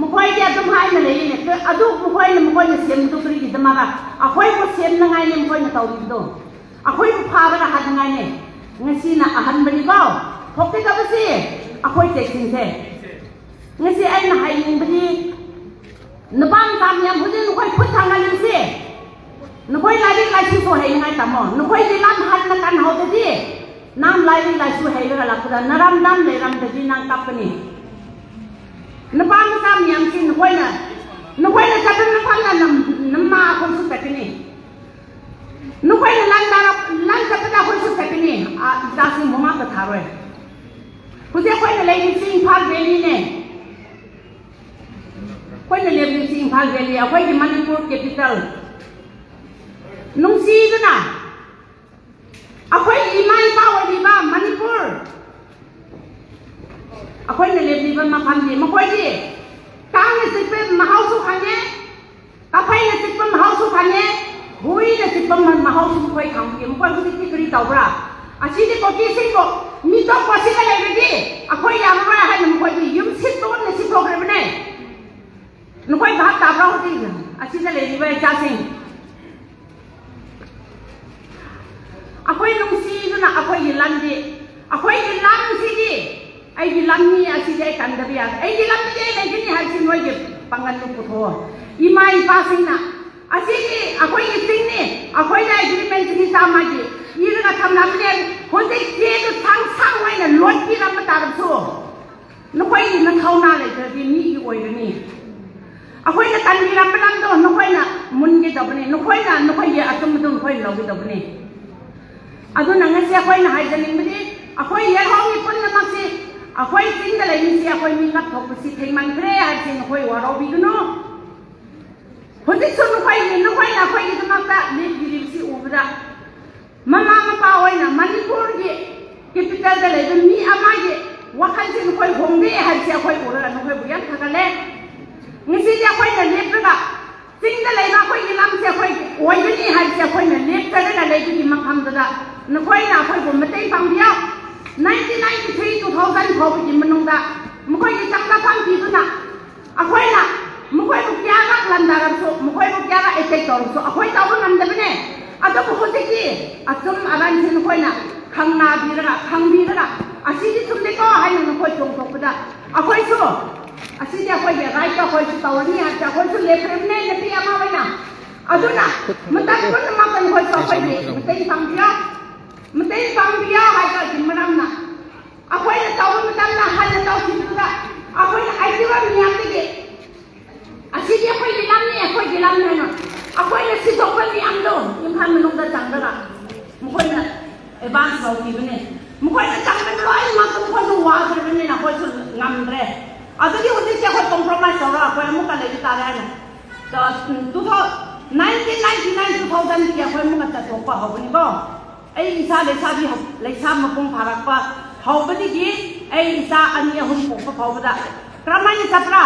ꯃꯈꯣꯏꯗꯤ ꯑꯗꯨꯝ ꯍꯥꯏꯅ ꯂꯩꯔꯤꯅꯦ꯫ ꯑꯗꯨ ꯃꯈꯣꯏꯅ, ꯃꯈꯣꯏꯅ ꯁꯦꯝꯕꯗꯨ ꯀꯔꯤꯒꯤꯗꯃꯛ? ꯑꯩꯈꯣꯏꯕꯨ ꯁꯦꯝꯅꯉꯥꯏꯅꯦ ꯃꯈꯣꯏꯅ ꯇꯧꯔꯤꯕꯗꯣ꯫ ꯑꯩꯈꯣꯏꯕꯨ ꯐꯥꯕꯅ ꯍꯥꯠꯅꯉꯥꯏꯅꯦ꯫ ꯉꯁꯤꯅ ꯑꯍꯥꯟꯕꯅꯤꯀꯣ ꯊꯣꯛꯀꯗꯕꯁꯤ꯫ ꯑꯩꯈꯣꯏ ꯆꯦꯛꯁꯤꯟꯁꯦ꯫ ꯉꯁꯤ ꯑꯩꯅ ꯍꯥꯏꯅꯤꯡꯕꯗꯤ, ꯅꯨꯄꯥ ꯃꯆꯥ ꯃꯌꯥꯝ ꯍꯧꯖꯤꯛ ꯅꯈꯣꯏ ꯈꯨꯠ ꯊꯥꯡꯒꯠꯂꯤꯕꯁꯤ, ꯅꯈꯣꯏ ꯂꯥꯏꯔꯤꯛ ꯂꯥꯏꯁꯨꯁꯨ ꯍꯩꯅꯉꯥꯏ ꯇꯝꯃꯣ꯫ ꯅꯈꯣꯏꯗꯤ ꯂꯝ ꯍꯥꯟꯅ ꯀꯟꯍꯧꯗꯗꯤ, ꯅꯪ ꯂꯥꯏꯔꯤꯛ ꯂꯥꯏꯁꯨ ꯍꯩꯔꯒ ꯂꯥꯛꯄꯗ ꯅꯔꯝꯗꯝ ꯂꯩꯔꯝꯗꯗꯤ ꯅꯪ ꯀꯞꯀꯅꯤ꯫ ꯅꯨꯄꯥ ꯃꯆꯥ ꯃꯌꯥꯝꯁꯤ ꯅꯈꯣꯏꯅ, ꯅꯈꯣꯏꯅ ꯆꯠꯄ ꯃꯐꯝꯗ ꯅꯝ-, ꯅꯃꯥ ꯑꯩꯈꯣꯏꯁꯨ ꯆꯠꯀꯅꯤ꯫ ꯅꯈꯣꯏꯅ ꯂꯥꯟ ꯇꯥꯔꯛ-, ꯂꯥꯟ ꯆꯠꯄꯗ ꯑꯩꯈꯣꯏꯁꯨ ꯆꯠꯀꯅꯤ꯫ ꯑꯥ, ꯏꯆꯥꯁꯤꯡꯕꯨ ꯉꯥꯛꯇ ꯊꯥꯔꯣꯏ꯫ ꯍꯧꯖꯤꯛ ꯑꯩꯈꯣꯏꯅ ꯂꯩꯔꯤꯁꯤ ꯏꯝꯐꯥꯜ ꯚꯦꯂꯤꯅꯦ꯫ ꯑꯩꯈꯣꯏꯅ ꯂꯩꯔꯤꯁꯤ ꯏꯝꯐꯥꯜ ꯚꯦꯂꯤ, ꯑꯩꯈꯣꯏꯒꯤ ꯃꯅꯤꯄꯨꯔ ꯀꯦꯄꯤꯇꯦꯜ꯫ ꯅꯨꯡꯁꯤꯗꯨꯅ ꯑꯩꯈꯣꯏꯒꯤ ꯏꯃꯥ ꯏꯄꯥ ꯑꯣꯏꯔꯤꯕ ꯃꯅꯤꯄꯨꯔ, ꯑꯩꯈꯣꯏꯅ ꯂꯦꯞꯂꯤꯕ ꯃꯐꯝꯗꯤ ꯃꯈꯣꯏꯗꯤ ꯀꯥꯡꯅ ꯆꯤꯛꯄ ꯃꯍꯥꯎꯁꯨ ꯈꯪꯉꯦ, ꯀꯐꯩꯅ ꯆꯤꯛꯄ ꯃꯍꯥꯎꯁꯨ ꯈꯪꯉꯦ, ꯍꯨꯏꯅ ꯆꯤꯛꯄ ꯃ-, ꯃꯍꯥꯎꯁꯨ ꯃꯈꯣꯏ ꯈꯪꯕꯒꯤ ꯃꯈꯣꯏ ꯍꯧꯖꯤꯛꯇꯤ ꯀꯔꯤ ꯇꯧꯕ꯭ꯔꯥ? ꯑꯁꯤꯗꯤ ꯀꯣꯀꯤꯁꯤꯡꯕꯨ ꯃꯤꯇꯣꯞꯄ ꯑꯁꯤꯗ ꯂꯩꯔꯗꯤ ꯑꯩꯈꯣꯏ ꯌꯥꯔꯔꯣꯏ ꯍꯥꯏꯅ ꯃꯈꯣꯏꯗꯤ ꯌꯨꯝ ꯁꯤꯠꯇꯣꯛꯅ ꯁꯤꯠꯊꯣꯛꯈ꯭ꯔꯕꯅꯦ꯫ ꯅꯈꯣꯏ ꯚꯥꯞ ꯇꯥꯕ꯭ꯔꯥ? ꯍꯧꯖꯤꯛ ꯑꯁꯤꯗ ꯂꯩꯔꯤꯕ ꯏꯆꯥꯁꯤꯡ, ꯑꯩꯈꯣꯏ ꯅꯨꯡꯁꯤꯗꯨꯅ ꯑꯩꯈꯣꯏꯒꯤ ꯂꯝꯗꯤ, ꯑꯩꯈꯣꯏꯒꯤ ꯂꯝꯁꯤꯗꯤ ꯑꯩꯒꯤ ꯂꯝꯅꯤ, ꯑꯁꯤꯗꯤ ꯑꯩ ꯀꯟꯗꯕ ꯌꯥꯗꯦ, ꯑꯩꯒꯤ ꯂꯝꯗꯤ ꯑꯩ ꯂꯩꯒꯅꯤ ꯍꯥꯏꯕꯁꯤ ꯅꯣꯏꯒꯤ ꯄꯥꯡꯒꯜꯗꯨ ꯄꯨꯊꯣꯛꯑꯣ꯫ ꯏꯃꯥ ꯏꯄꯥꯁꯤꯡꯅ ꯑꯁꯤꯗꯤ ꯑꯩꯈꯣꯏꯒꯤ ꯆꯤꯡꯅꯤ, ꯑꯩꯈꯣꯏꯅ ꯑꯦꯒ꯭ꯔꯤꯃꯦꯟ ꯆꯍꯤ ꯆꯥꯝꯃꯒꯤ ꯏꯔꯒ ꯊꯝꯂꯝꯕꯅꯦ꯫ ꯍꯧꯖꯤꯛ ꯆꯦꯗꯨ ꯁꯥꯡ ꯁꯥꯡ ꯑꯣꯏꯅ ꯂꯣꯠꯄꯤꯔꯝꯕ ꯇꯥꯔꯕꯁꯨ, ꯅꯈꯣꯏꯒꯤ ꯅꯊꯧꯅꯥ ꯂꯩꯇ꯭ꯔꯗꯤ ꯃꯤꯒꯤ ꯑꯣꯏꯒꯅꯤ꯫ ꯑꯩꯈꯣꯏꯅ ꯀꯟꯕꯤꯔꯝꯕ ꯂꯝꯗꯣ ꯅꯈꯣꯏꯅ ꯃꯨꯟꯒꯗꯕꯅꯤ, ꯅꯈꯣꯏꯅ ꯅꯈꯣꯏꯒꯤ ꯑꯆꯨꯝꯕꯗꯨ ꯅꯈꯣꯏꯅ ꯂꯧꯒꯗꯕꯅꯤ꯫ ꯑꯗꯨꯅ ꯉꯁꯤ ꯑꯩꯈꯣꯏꯅ ꯍꯥꯏꯖꯅꯤꯡꯕꯗꯤ, ꯑꯩꯈꯣꯏ ꯌꯦꯜꯍꯧꯃꯤ ꯄꯨꯝꯅꯃꯛꯁꯤ, ꯑꯩꯈꯣꯏ ꯆꯤꯡꯗ ꯂꯩꯔꯤꯁꯤ, ꯑꯩꯈꯣꯏ ꯃꯤ ꯀꯞꯊꯣꯛꯄꯁꯤ ꯊꯦꯡꯃꯟꯈ꯭ꯔꯦ ꯍꯥꯏꯕꯁꯤ ꯅꯈꯣꯏ ꯋꯥꯔꯧꯕꯤꯒꯅꯨ꯫ ꯍꯧꯖꯤꯛꯁꯨ ꯅꯈꯣꯏꯒꯤ, ꯅꯈꯣꯏꯅ ꯑꯩꯈꯣꯏꯒꯤꯗꯃꯛꯇ ꯂꯦꯞꯄꯤꯔꯤꯕꯁꯤ ꯎꯕꯗ ꯃꯃꯥ ꯃꯄꯥ ꯑꯣꯏꯅ ꯃꯅꯤꯄꯨꯔꯒꯤ ꯀꯦꯄꯤꯇꯦꯜꯗ ꯂꯩꯕ ꯃꯤ ꯑꯃꯒꯤ ꯋꯥꯈꯜꯁꯦ ꯅꯈꯣꯏ ꯍꯣꯡꯗꯦ ꯍꯥꯏꯕꯁꯦ ꯑꯩꯈꯣꯏ ꯎꯔꯒ ꯅꯈꯣꯏꯕꯨ ꯌꯥꯝ ꯊꯥꯒꯠꯂꯦ꯫ ꯉꯁꯤꯗꯤ ꯑꯩꯈꯣꯏꯅ ꯂꯦꯞꯂꯒ ꯆꯤꯡꯗ ꯂꯩꯕ ꯑꯩꯈꯣꯏꯒꯤ ꯂꯝꯁꯦ ꯑꯩꯈꯣꯏꯒꯤ ꯑꯣꯏꯒꯅꯤ ꯍꯥꯏꯕꯁꯦ ꯑꯩꯈꯣꯏꯅ ꯂꯦꯞꯆꯔꯒ ꯂꯩꯕꯒꯤ ꯃꯐꯝꯗꯨꯗ ꯅꯈꯣꯏꯅ ꯑꯩꯈꯣꯏꯕꯨ ꯃꯇꯦꯡ ꯄꯥꯡꯕꯤꯌꯣ꯫ Nineteen ninety three, two thousand ꯐꯥꯎꯕꯒꯤ ꯃꯅꯨꯡꯗ ꯃꯈꯣꯏꯒꯤ ꯆꯪꯖꯐꯝ ꯄꯤꯗꯨꯅ ꯑꯩꯈꯣꯏꯅ ꯃꯈꯣꯏꯕꯨ ꯀꯌꯥꯔꯛ ꯂꯥꯟꯗꯥꯔꯕꯁꯨ, ꯃꯈꯣꯏꯕꯨ ꯀꯌꯥꯔꯛ ꯑꯦꯇꯦꯛ ꯇꯧꯔꯕꯁꯨ ꯑꯩꯈꯣꯏ ꯇꯧꯕ ꯉꯝꯗꯕꯅꯦ꯫ ꯑꯗꯨꯕꯨ ꯍꯧꯖꯤꯛꯇꯤ ꯑꯆꯨꯝ ꯑꯔꯥꯟꯁꯤ ꯅꯈꯣꯏꯅ ꯈꯪꯅꯕꯤꯔꯒ, ꯈꯪꯕꯤꯔꯒ, ꯑꯁꯤꯗꯤ ꯆꯨꯝꯗꯦꯀꯣ ꯍꯥꯏꯅ ꯅꯈꯣꯏ ꯆꯣꯡꯊꯣꯛꯄꯗ ꯑꯩꯈꯣꯏꯁꯨ ꯑꯁꯤꯗꯤ ꯑꯩꯈꯣꯏꯒꯤ ꯔꯥꯏꯠꯇ ꯑꯩꯈꯣꯏꯁꯨ ꯇꯧꯔꯅꯤ ꯍꯥꯏꯕꯁꯦ ꯑꯩꯈꯣꯏꯁꯨ ꯂꯦꯞꯈ꯭ꯔꯕꯅꯦ ꯅꯨꯄꯤ ꯑꯃ ꯑꯣꯏꯅ꯫ ꯑꯗꯨꯅ ꯃꯇꯝ ꯄꯨꯝꯅꯃꯛꯇ ꯅꯈꯣꯏꯁꯨ ꯑꯩꯈꯣꯏꯒꯤ ꯃꯇꯦꯡ ꯄꯥꯡꯕꯤꯌꯣ, ꯃꯇꯦꯡ ꯄꯥꯡꯕꯤꯌꯣ ꯍꯥꯏꯕꯒꯤ ꯃꯔꯝꯅ ꯑꯩꯈꯣꯏꯅ ꯇꯧꯕ ꯃꯇꯝꯗ ꯍꯥꯟꯅ ꯇꯧꯈꯤꯕꯗꯨꯗ ꯑꯩꯈꯣꯏꯅ ꯍꯥꯏꯈꯤꯕ ꯃꯤꯌꯥꯝꯗꯒꯤ ꯑꯁꯤꯗꯤ ꯑꯩꯈꯣꯏꯒꯤ ꯂꯝꯅꯤ, ꯑꯩꯈꯣꯏꯒꯤ ꯂꯝꯅꯤ ꯍꯥꯏꯅ ꯑꯩꯈꯣꯏꯅ ꯁꯤꯊꯣꯛꯄ ꯃꯤꯌꯥꯝꯗꯣ ꯏꯝꯐꯥꯜ ꯃꯅꯨꯡꯗ ꯆꯪꯗꯅ ꯃꯈꯣꯏꯅ ꯑꯦꯗꯚꯥꯟꯁ ꯂꯧꯈꯤꯕꯅꯦ꯫ ꯃꯈꯣꯏꯅ ꯆꯪꯕ ꯂꯣꯏꯅꯃꯛꯇ ꯃꯈꯣꯏꯁꯨ ꯋꯥꯈ꯭ꯔꯕꯅꯤꯅ ꯑꯩꯈꯣꯏꯁꯨ ꯉꯝꯗ꯭ꯔꯦ꯫ ꯑꯗꯨꯒꯤ ꯍꯧꯖꯤꯛꯁꯦ ꯑꯩꯈꯣꯏ ꯀꯣꯝꯄ꯭ꯔꯣꯃꯥꯏꯁ ꯇꯧꯔꯒ ꯑꯩꯈꯣꯏ ꯑꯃꯨꯛꯀ ꯂꯩꯕ ꯇꯥꯔꯦ ꯍꯥꯏꯅ two thousand, nineteen ninety nine, two thousandꯒꯤ ꯑꯩꯈꯣꯏ ꯑꯃꯨꯛꯀ ꯆꯠꯊꯣꯛꯄ ꯍꯧꯕꯅꯤꯀꯣ꯫ ꯑꯩ ꯏꯆꯥ ꯂꯩꯁꯥꯕꯤ ꯍꯧ-, ꯂꯩꯁꯥ ꯃꯄꯨꯡ ꯐꯥꯔꯛꯄ ꯍꯧꯕꯗꯒꯤ ꯑꯩ ꯏꯆꯥ ꯑꯅꯤ ꯑꯍꯨꯝ ꯄꯣꯛꯄ ꯐꯥꯎꯕꯗ ꯀꯔꯝꯍꯥꯏꯅ ꯆꯠꯄ꯭ꯔꯥ?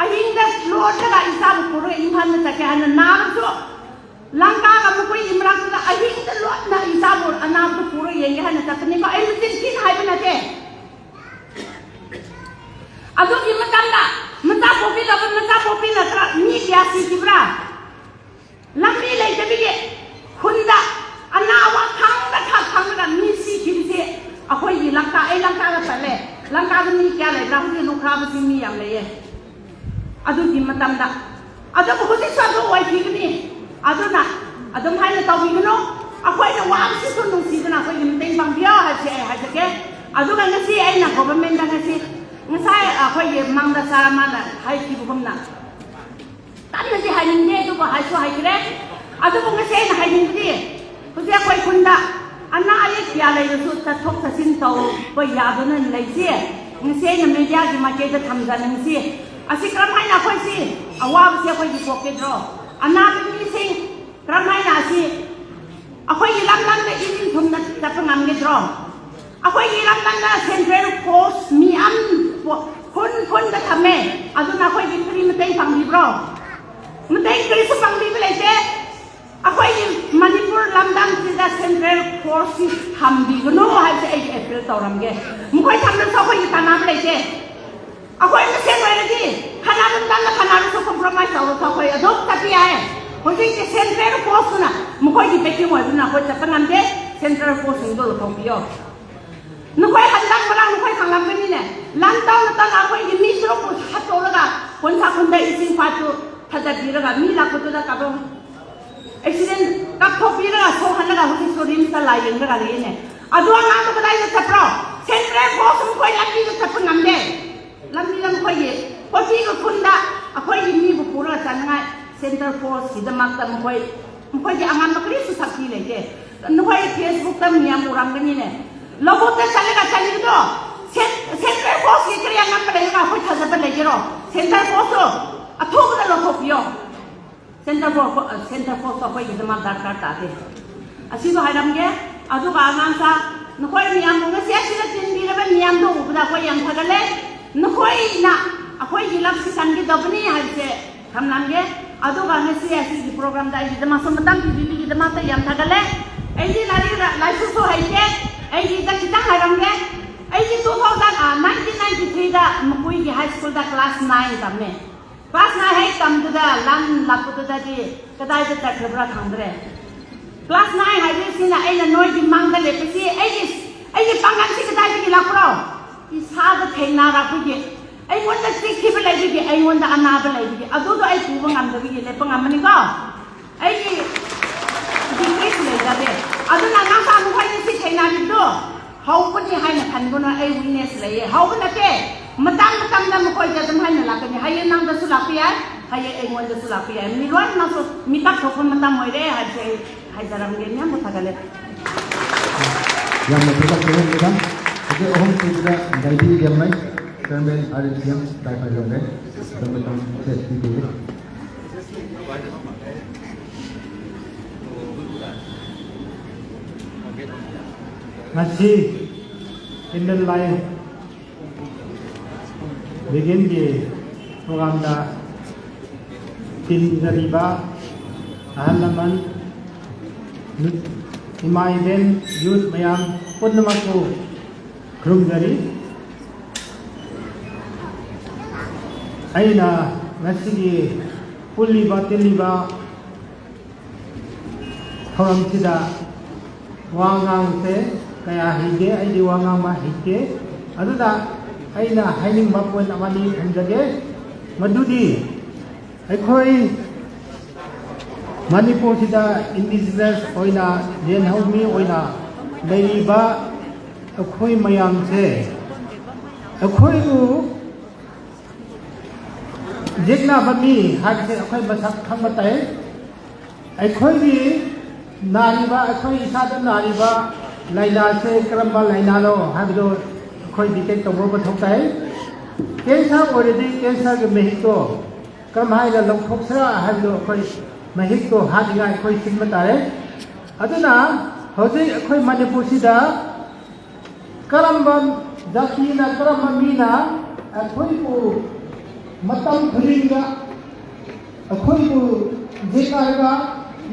ꯑꯍꯤꯡꯗ ꯂꯣꯠꯂꯒ ꯏꯆꯥꯕꯨ ꯄꯨꯔꯒ ꯏꯝꯐꯥꯜꯗ ꯆꯠꯀꯦ ꯍꯥꯏꯅ ꯅꯥꯔꯁꯨ ꯂꯪꯀꯥꯒ ꯃꯈꯣꯏꯒꯤ ꯃꯔꯛꯇꯨꯗ ꯑꯍꯤꯡꯗ ꯂꯣꯠꯅ ꯏꯆꯥꯕꯨ ꯑꯅꯥꯕꯗꯨ ꯄꯨꯔꯒ ꯌꯦꯡꯒꯦ ꯍꯥꯏꯅ ꯆꯠꯄꯅꯤꯀꯣ꯫ ꯑꯩ ꯃꯆꯤꯟ ꯊꯤꯅ ꯍꯥꯏꯕ ꯅꯠꯇꯦ꯫ ꯑꯗꯨꯒꯤ ꯃꯇꯝꯗ ꯃꯆꯥ ꯄꯣꯛꯄꯤꯗꯕ ꯃꯆꯥ ꯄꯣꯛꯄꯤꯅ ꯈꯔ ꯃꯤ ꯀꯌꯥ ꯁꯤꯈꯤꯕ꯭ꯔꯥ? ꯂꯝꯕꯤ ꯂꯩꯇꯕꯒꯤ ꯈꯨꯟꯗ ꯑꯅꯥꯕ ꯈꯪꯗ ꯈꯛ ꯈꯪꯗ ꯃꯤ ꯁꯤꯈꯤꯕꯁꯦ ꯑꯩꯈꯣꯏꯒꯤ ꯂꯪꯀꯥ, ꯑꯩ ꯂꯪꯀꯥꯗ ꯆꯠꯂꯦ꯫ ꯂꯪꯀꯥꯗ ꯃꯤ ꯀꯌꯥ ꯂꯩꯕ꯭ꯔꯥ? ꯍꯧꯖꯤꯛ ꯂꯨꯈ꯭ꯔꯥꯕꯁꯤ ꯃꯤ ꯌꯥꯝ ꯂꯩꯌꯦ꯫ ꯑꯗꯨꯒꯤ ꯃꯇꯝꯗ, ꯑꯗꯨꯕꯨ ꯍꯧꯖꯤꯛꯁꯨ ꯑꯗꯨ ꯑꯣꯏꯈꯤꯒꯅꯤ꯫ ꯑꯗꯨꯅ ꯑꯗꯨꯝ ꯍꯥꯏꯅ ꯇꯧꯕꯤꯒꯅꯨ꯫ ꯑꯩꯈꯣꯏꯅ ꯋꯥꯕꯁꯤꯁꯨ ꯅꯨꯡꯁꯤꯗꯅ ꯑꯩꯈꯣꯏꯒꯤ ꯃꯇꯦꯡ ꯄꯥꯡꯕꯤꯌꯣ ꯍꯥꯏꯕꯁꯦ ꯑꯩ ꯍꯥꯏꯖꯒꯦ꯫ ꯑꯗꯨꯒ ꯉꯁꯤ ꯑꯩꯅ ꯒꯣꯚꯔꯟꯃꯦꯟꯗ ꯉꯁꯤ, ꯉꯁꯥꯏ ꯑꯩꯈꯣꯏꯒꯤ ꯃꯥꯡꯗ ꯁꯥꯔ ꯑꯃꯅ ꯍꯥꯏꯈꯤꯕꯒꯨꯝꯅ, ꯀꯟꯅꯗꯤ ꯍꯥꯏꯅꯤꯡꯗꯦ, ꯑꯗꯨꯕꯨ ꯍꯥꯏꯁꯨ ꯍꯥꯏꯈ꯭ꯔꯦ꯫ ꯑꯗꯨꯕꯨ ꯉꯁꯤ ꯑꯩꯅ ꯍꯥꯏꯅꯤꯡꯕꯗꯤ, ꯍꯧꯖꯤꯛ ꯑꯩꯈꯣꯏ ꯈꯨꯟꯗ ꯑꯅꯥ ꯑꯌꯦꯛ ꯀꯌꯥ ꯂꯩꯔꯁꯨ ꯆꯠꯊꯣꯛ ꯆꯠꯁꯤꯟ ꯇꯧꯕ ꯌꯥꯗꯨꯅ ꯂꯩꯁꯤ꯫ ꯉꯁꯤ ꯑꯩꯅ ꯃꯦꯗꯤꯌꯥꯒꯤ ꯃꯥꯏꯀꯩꯗ ꯊꯝꯖꯅꯤꯡꯁꯤ꯫ ꯑꯁꯤ ꯀꯔꯝꯍꯥꯏꯅ ꯑꯩꯈꯣꯏꯁꯤ ꯑꯋꯥꯕꯁꯤ ꯑꯩꯈꯣꯏꯒꯤ ꯄꯣꯛꯀꯗ꯭ꯔꯣ? ꯑꯅꯥꯕ ꯃꯤꯁꯤꯡ ꯀꯔꯝꯍꯥꯏꯅ ꯑꯁꯤ ꯑꯩꯈꯣꯏꯒꯤ ꯂꯝꯗꯝꯗ ꯏꯅꯤꯡ ꯊꯨꯡꯅ ꯆꯠꯄ ꯉꯝꯒꯗ꯭ꯔꯣ? ꯑꯩꯈꯣꯏꯒꯤ ꯂꯝꯗꯝꯗ central force ꯃꯤꯌꯥꯝ ꯈꯨꯟ ꯈꯨꯟꯗ ꯊꯝꯃꯦ꯫ ꯑꯗꯨꯅ ꯑꯩꯈꯣꯏꯒꯤ ꯀꯔꯤ ꯃꯇꯦꯡ ꯄꯥꯡꯕꯤꯕ꯭ꯔꯣ? ꯃꯇꯦꯡ ꯀꯔꯤꯁꯨ ꯄꯥꯡꯕꯤꯕ ꯂꯩꯇꯦ꯫ ꯑꯩꯈꯣꯏꯒꯤ ꯃꯅꯤꯄꯨꯔ ꯂꯝꯗꯝꯁꯤꯗ central force ꯁꯤ ꯊꯝꯕꯤꯒꯅꯨ ꯍꯥꯏꯕꯁꯦ ꯑꯩꯒꯤ appeal ꯇꯧꯔꯝꯒꯦ꯫ ꯃꯈꯣꯏ ꯊꯝꯗ꯭ꯔꯁꯨ ꯑꯩꯈꯣꯏꯒꯤ ꯀꯥꯟꯅꯕ ꯂꯩꯇꯦ꯫ ꯑꯩꯈꯣꯏ ꯃꯁꯦꯟ ꯑꯣꯏꯔꯗꯤ ꯈꯠꯅꯕ ꯃꯇꯝꯗ ꯈꯠꯅꯔꯁꯨ compromise ꯇꯧꯔꯁꯨ ꯑꯩꯈꯣꯏ ꯑꯗꯨꯝ ꯆꯠꯄ ꯌꯥꯏ꯫ ꯍꯧꯖꯤꯛꯇꯤ central force ꯇꯨꯅ ꯃꯈꯣꯏꯒꯤ backing ꯑꯣꯏꯕꯅꯤꯅ ꯑꯩꯈꯣꯏ ꯆꯠꯄ ꯉꯝꯗꯦ꯫ Central force ꯁꯤꯡꯗꯣ ꯂꯧꯊꯣꯛꯄꯤꯌꯣ꯫ ꯅꯈꯣꯏ ꯍꯟꯗꯛ ꯃꯔꯛ ꯅꯈꯣꯏ ꯈꯪꯂꯝꯒꯅꯤꯅꯦ, ꯂꯟ ꯇꯧꯅ ꯇꯧꯅ ꯑꯩꯈꯣꯏꯒꯤ ꯃꯤ ꯇꯔꯨꯛꯄꯨ ꯍꯥꯠꯇꯣꯛꯂꯒ ꯀꯣꯟꯁꯥ ꯈꯨꯟꯗ ꯏꯁꯤꯡ ꯄꯥꯠꯇꯨ ꯊꯥꯗꯕꯤꯔꯒ ꯃꯤ ꯂꯥꯛꯄꯗꯨꯗ ꯀꯥꯞꯄ accident ꯀꯥꯞꯊꯣꯛꯄꯤꯔꯒ ꯁꯣꯛꯍꯜꯂꯒ ꯍꯧꯖꯤꯛꯁꯨ ꯔꯤꯝꯁꯇ ꯂꯥꯏꯌꯦꯡꯂꯒ ꯂꯩꯌꯦꯅꯦ꯫ ꯑꯗꯨ ꯑꯉꯥꯡꯗꯣ ꯀꯗꯥꯏꯗ ꯆꯠꯄ꯭ꯔꯣ? Central force ꯃꯈꯣꯏ ꯂꯝꯕꯤꯗ ꯆꯠꯄ ꯉꯝꯗꯦ꯫ ꯂꯝꯕꯤꯗ ꯃꯈꯣꯏꯒꯤ ꯄꯣꯇꯤꯒ ꯈꯨꯟꯗ ꯑꯩꯈꯣꯏꯒꯤ ꯃꯤꯕꯨ ꯄꯨꯔꯒ ꯆꯠꯅꯉꯥꯏ central force ꯀꯤꯗꯃꯛꯇ ꯃꯈꯣꯏ, ꯃꯈꯣꯏꯒꯤ ꯑꯉꯝꯕ ꯀꯔꯤꯁꯨ ꯁꯛꯇꯤ ꯂꯩꯇꯦ꯫ ꯅꯈꯣꯏ Facebook ꯇ ꯃꯤꯌꯥꯝ ꯎꯔꯝꯒꯅꯤꯅꯦ꯫ ꯂꯧꯕꯨꯛꯇ ꯆꯠꯂꯒ ꯆꯠꯂꯤꯕꯗꯣ central force ꯀꯤ ꯀꯔꯤ ꯑꯉꯝꯕ ꯂꯩꯔꯒ ꯑꯩꯈꯣꯏ ꯊꯥꯖꯕ ꯂꯩꯒꯦꯔꯣ? Central force ꯇꯣ ꯑꯊꯨꯕꯗ ꯂꯧꯊꯣꯛꯄꯤꯌꯣ꯫ Central force, central force ꯇꯣ ꯑꯩꯈꯣꯏꯒꯤꯗꯃꯛ ꯗꯔꯀꯥꯔ ꯇꯥꯗꯦ꯫ ꯑꯁꯤꯗꯣ ꯍꯥꯏꯔꯝꯒꯦ꯫ ꯑꯗꯨꯒ ꯑꯉꯥꯡꯁꯥ, ꯅꯈꯣꯏ ꯃꯤꯌꯥꯝꯕꯨ ꯉꯁꯤ ꯑꯁꯤꯗ ꯇꯤꯟꯕꯤꯔꯕ ꯃꯤꯌꯥꯝꯗꯣ ꯎꯕꯗ ꯑꯩꯈꯣꯏ ꯌꯥꯝ ꯊꯥꯒꯠꯂꯦ꯫ ꯅꯈꯣꯏꯅ ꯑꯩꯈꯣꯏꯒꯤ ꯂꯝꯁꯤ ꯀꯟꯒꯗꯧꯕꯅꯤ ꯍꯥꯏꯕꯁꯦ ꯊꯝꯂꯝꯒꯦ꯫ ꯑꯗꯨꯒ ꯉꯁꯤ ꯑꯁꯤꯒꯤ program ꯗ ꯑꯩꯒꯤꯗꯃꯛꯁꯨ ꯃꯇꯝ ꯄꯤꯕꯤꯕꯒꯤꯗꯃꯛꯇ ꯌꯥꯝ ꯊꯥꯒꯠꯂꯦ꯫ ꯑꯩꯗꯤ ꯂꯥꯏꯔꯤꯛ ꯂꯥꯏꯁꯨꯁꯨ ꯍꯩꯇꯦ꯫ ꯑꯩꯒꯤꯗ ꯈꯤꯇꯪ ꯍꯥꯏꯔꯝꯒꯦ꯫ ꯑꯩꯗꯤ two thousand, nineteen ninety three ꯗ ꯃꯀꯨꯏꯒꯤ high school ꯗ class nine ꯇꯝꯃꯦ꯫ Class nine ꯍꯦꯛ ꯇꯝꯕꯗ ꯂꯥꯟ ꯂꯥꯛꯄꯗꯨꯗꯗꯤ ꯀꯗꯥꯏꯗ ꯆꯠꯈ꯭ꯔꯕ꯭ꯔꯥ ꯈꯪꯗ꯭ꯔꯦ꯫ Class nine ꯍꯥꯏꯕꯁꯤꯅ ꯑꯩꯅ ꯅꯣꯏꯒꯤ ꯃꯥꯡꯗ ꯂꯦꯞꯄꯁꯤ, ꯑꯩꯒꯤ, ꯑꯩꯒꯤ ꯄꯥꯡꯒꯜꯁꯤ ꯀꯗꯥꯏꯗꯒꯤ ꯂꯥꯛꯄ꯭ꯔꯣ? ꯏꯁꯥꯗ ꯊꯦꯡꯅꯔꯛꯄꯒꯤ, ꯑꯩꯉꯣꯟꯗ ꯆꯤꯛꯈꯤꯕ ꯂꯩꯕꯒꯤ, ꯑꯩꯉꯣꯟꯗ ꯑꯅꯥꯕ ꯂꯩꯕꯒꯤ, ꯑꯗꯨꯗꯣ ꯑꯩ ꯄꯨꯕ ꯉꯝꯗꯕꯒꯤ ꯂꯦꯞꯄ ꯉꯝꯕꯅꯤꯀꯣ꯫ ꯑꯩꯒꯤ ꯗꯤꯒ꯭ꯔꯤꯁꯨ ꯂꯩꯖꯗꯦ꯫ ꯑꯗꯨꯅ ꯅꯪ ꯅꯈꯣꯏꯅ ꯁꯤ ꯊꯦꯡꯅꯔꯤꯕꯗꯣ ꯍꯧꯕꯅꯤ ꯍꯥꯏꯅ ꯈꯟꯒꯅꯨ꯫ ꯑꯩ witness ꯂꯩꯌꯦ꯫ ꯍꯧꯕ ꯅꯠꯇꯦ, ꯃꯇꯝ ꯃꯇꯝꯗ ꯃꯈꯣꯏꯗ ꯑꯗꯨꯝ ꯍꯥꯏꯅ ꯂꯥꯛꯀꯅꯤ꯫ ꯍꯌꯦꯡ ꯅꯪꯗꯁꯨ ꯂꯥꯛꯄ ꯌꯥꯏ, ꯍꯌꯦꯡ ꯑꯩꯉꯣꯟꯗꯁꯨ ꯂꯥꯛꯄ ꯌꯥꯏ꯫ ꯃꯤ ꯂꯣꯏꯅꯃꯛꯁꯨ ꯃꯤꯀꯞ ꯊꯣꯛꯄ ꯃꯇꯝ ꯑꯣꯏꯔꯦ ꯍꯥꯏꯕꯁꯦ ꯑꯩ ꯍꯥꯏꯖꯔꯝꯒꯦ꯫ ꯃꯌꯥꯝꯕꯨ ꯊꯥꯒꯠꯂꯦ꯫ ꯌꯥꯝꯅ ꯊꯥꯒꯠꯆꯔꯤ ꯃꯦꯗꯥꯝ꯫ ꯑꯗꯨ ꯑꯍꯨꯝ ꯁꯨꯕꯗ ꯒꯥꯏꯕꯤ ꯌꯥꯝꯃꯩ, chairman R F C M ꯇꯥꯏ ꯐꯥꯏꯖꯣꯝꯒꯩ꯫ ꯑꯗꯨꯝ ꯃꯇꯝ ꯁꯦ ꯄꯤꯕꯤꯔꯦ꯫ ꯉꯁꯤ ꯀꯦꯟꯗꯜ ꯂꯥꯏꯠ ꯕꯤꯒꯤꯟꯒꯤ ꯄ꯭ꯔꯣꯒ꯭ꯔꯥꯝꯗ ꯇꯤꯟꯖꯔꯤꯕ ꯑꯍꯜ ꯂꯃꯟ, ꯏꯃꯥ ꯏꯕꯦꯟ, ꯌꯨꯠ ꯃꯌꯥꯝ ꯄꯨꯝꯅꯃꯛꯄꯨ ꯈꯨꯔꯨꯝꯖꯔꯤ꯫ ꯑꯩꯅ ꯉꯁꯤꯒꯤ ꯄꯨꯜꯂꯤꯕ ꯇꯤꯜꯂꯤꯕ ꯊꯧꯔꯝꯁꯤꯗ ꯋꯥ ꯉꯥꯡꯕꯁꯦ ꯀꯌꯥ ꯍꯩꯇꯦ, ꯑꯩꯗꯤ ꯋꯥ ꯉꯥꯡꯕ ꯍꯩꯇꯦ꯫ ꯑꯗꯨꯅ ꯑꯩꯅ ꯍꯥꯏꯅꯤꯡꯕ ꯄꯣꯏꯟ ꯑꯃꯅꯤ ꯊꯝꯖꯒꯦ, ꯃꯗꯨꯗꯤ ꯑꯩꯈꯣꯏ ꯃꯅꯤꯄꯨꯔꯁꯤꯗ ꯏꯟꯗꯤꯖꯤꯅꯁ ꯑꯣꯏꯅ, ꯌꯦꯟꯍꯧꯃꯤ ꯑꯣꯏꯅ ꯂꯩꯔꯤꯕ ꯑꯩꯈꯣꯏ ꯃꯌꯥꯝꯁꯦ, ꯑꯩꯈꯣꯏꯕꯨ ꯌꯦꯛꯅꯕ ꯃꯤ ꯍꯥꯏꯕꯁꯦ ꯑꯩꯈꯣꯏ ꯃꯁꯛ ꯈꯪꯕ ꯇꯥꯏ꯫ ꯑꯩꯈꯣꯏꯒꯤ ꯅꯥꯔꯤꯕ, ꯑꯩꯈꯣꯏ ꯏꯁꯥꯗ ꯅꯥꯔꯤꯕ ꯂꯥꯏꯅꯥꯁꯦ ꯀꯔꯝꯕ ꯂꯥꯏꯅꯥꯅꯣ ꯍꯥꯏꯕꯗꯣ ꯑꯩꯈꯣꯏ ꯗꯤꯇꯦꯛ ꯇꯧꯕ ꯃꯊꯧ ꯇꯥꯏ꯫ ꯀꯦꯟꯁꯔ ꯑꯣꯏꯔꯗꯤ ꯀꯦꯟꯁꯔꯒꯤ ꯃꯍꯤꯛꯇꯣ ꯀꯔꯝ ꯍꯥꯏꯅ ꯂꯧꯊꯣꯛꯁꯤꯔꯥ ꯍꯥꯏꯕꯗꯣ ꯑꯩꯈꯣꯏ ꯃꯍꯤꯛꯇꯣ ꯍꯥꯠꯅꯤꯡꯉꯥꯏ ꯑꯩꯈꯣꯏ ꯁꯤꯟꯕ ꯇꯥꯔꯦ꯫ ꯑꯗꯨꯅ ꯍꯧꯖꯤꯛ ꯑꯩꯈꯣꯏ ꯃꯅꯤꯄꯨꯔꯁꯤꯗ ꯀꯔꯝꯕ ꯖꯥꯇꯤꯅ, ꯀꯔꯝꯕ ꯃꯤꯅ ꯑꯩꯈꯣꯏꯕꯨ ꯃꯇꯝ ꯈꯨꯗꯤꯡꯗ ꯑꯩꯈꯣꯏꯕꯨ ꯌꯦꯛꯅꯔꯒ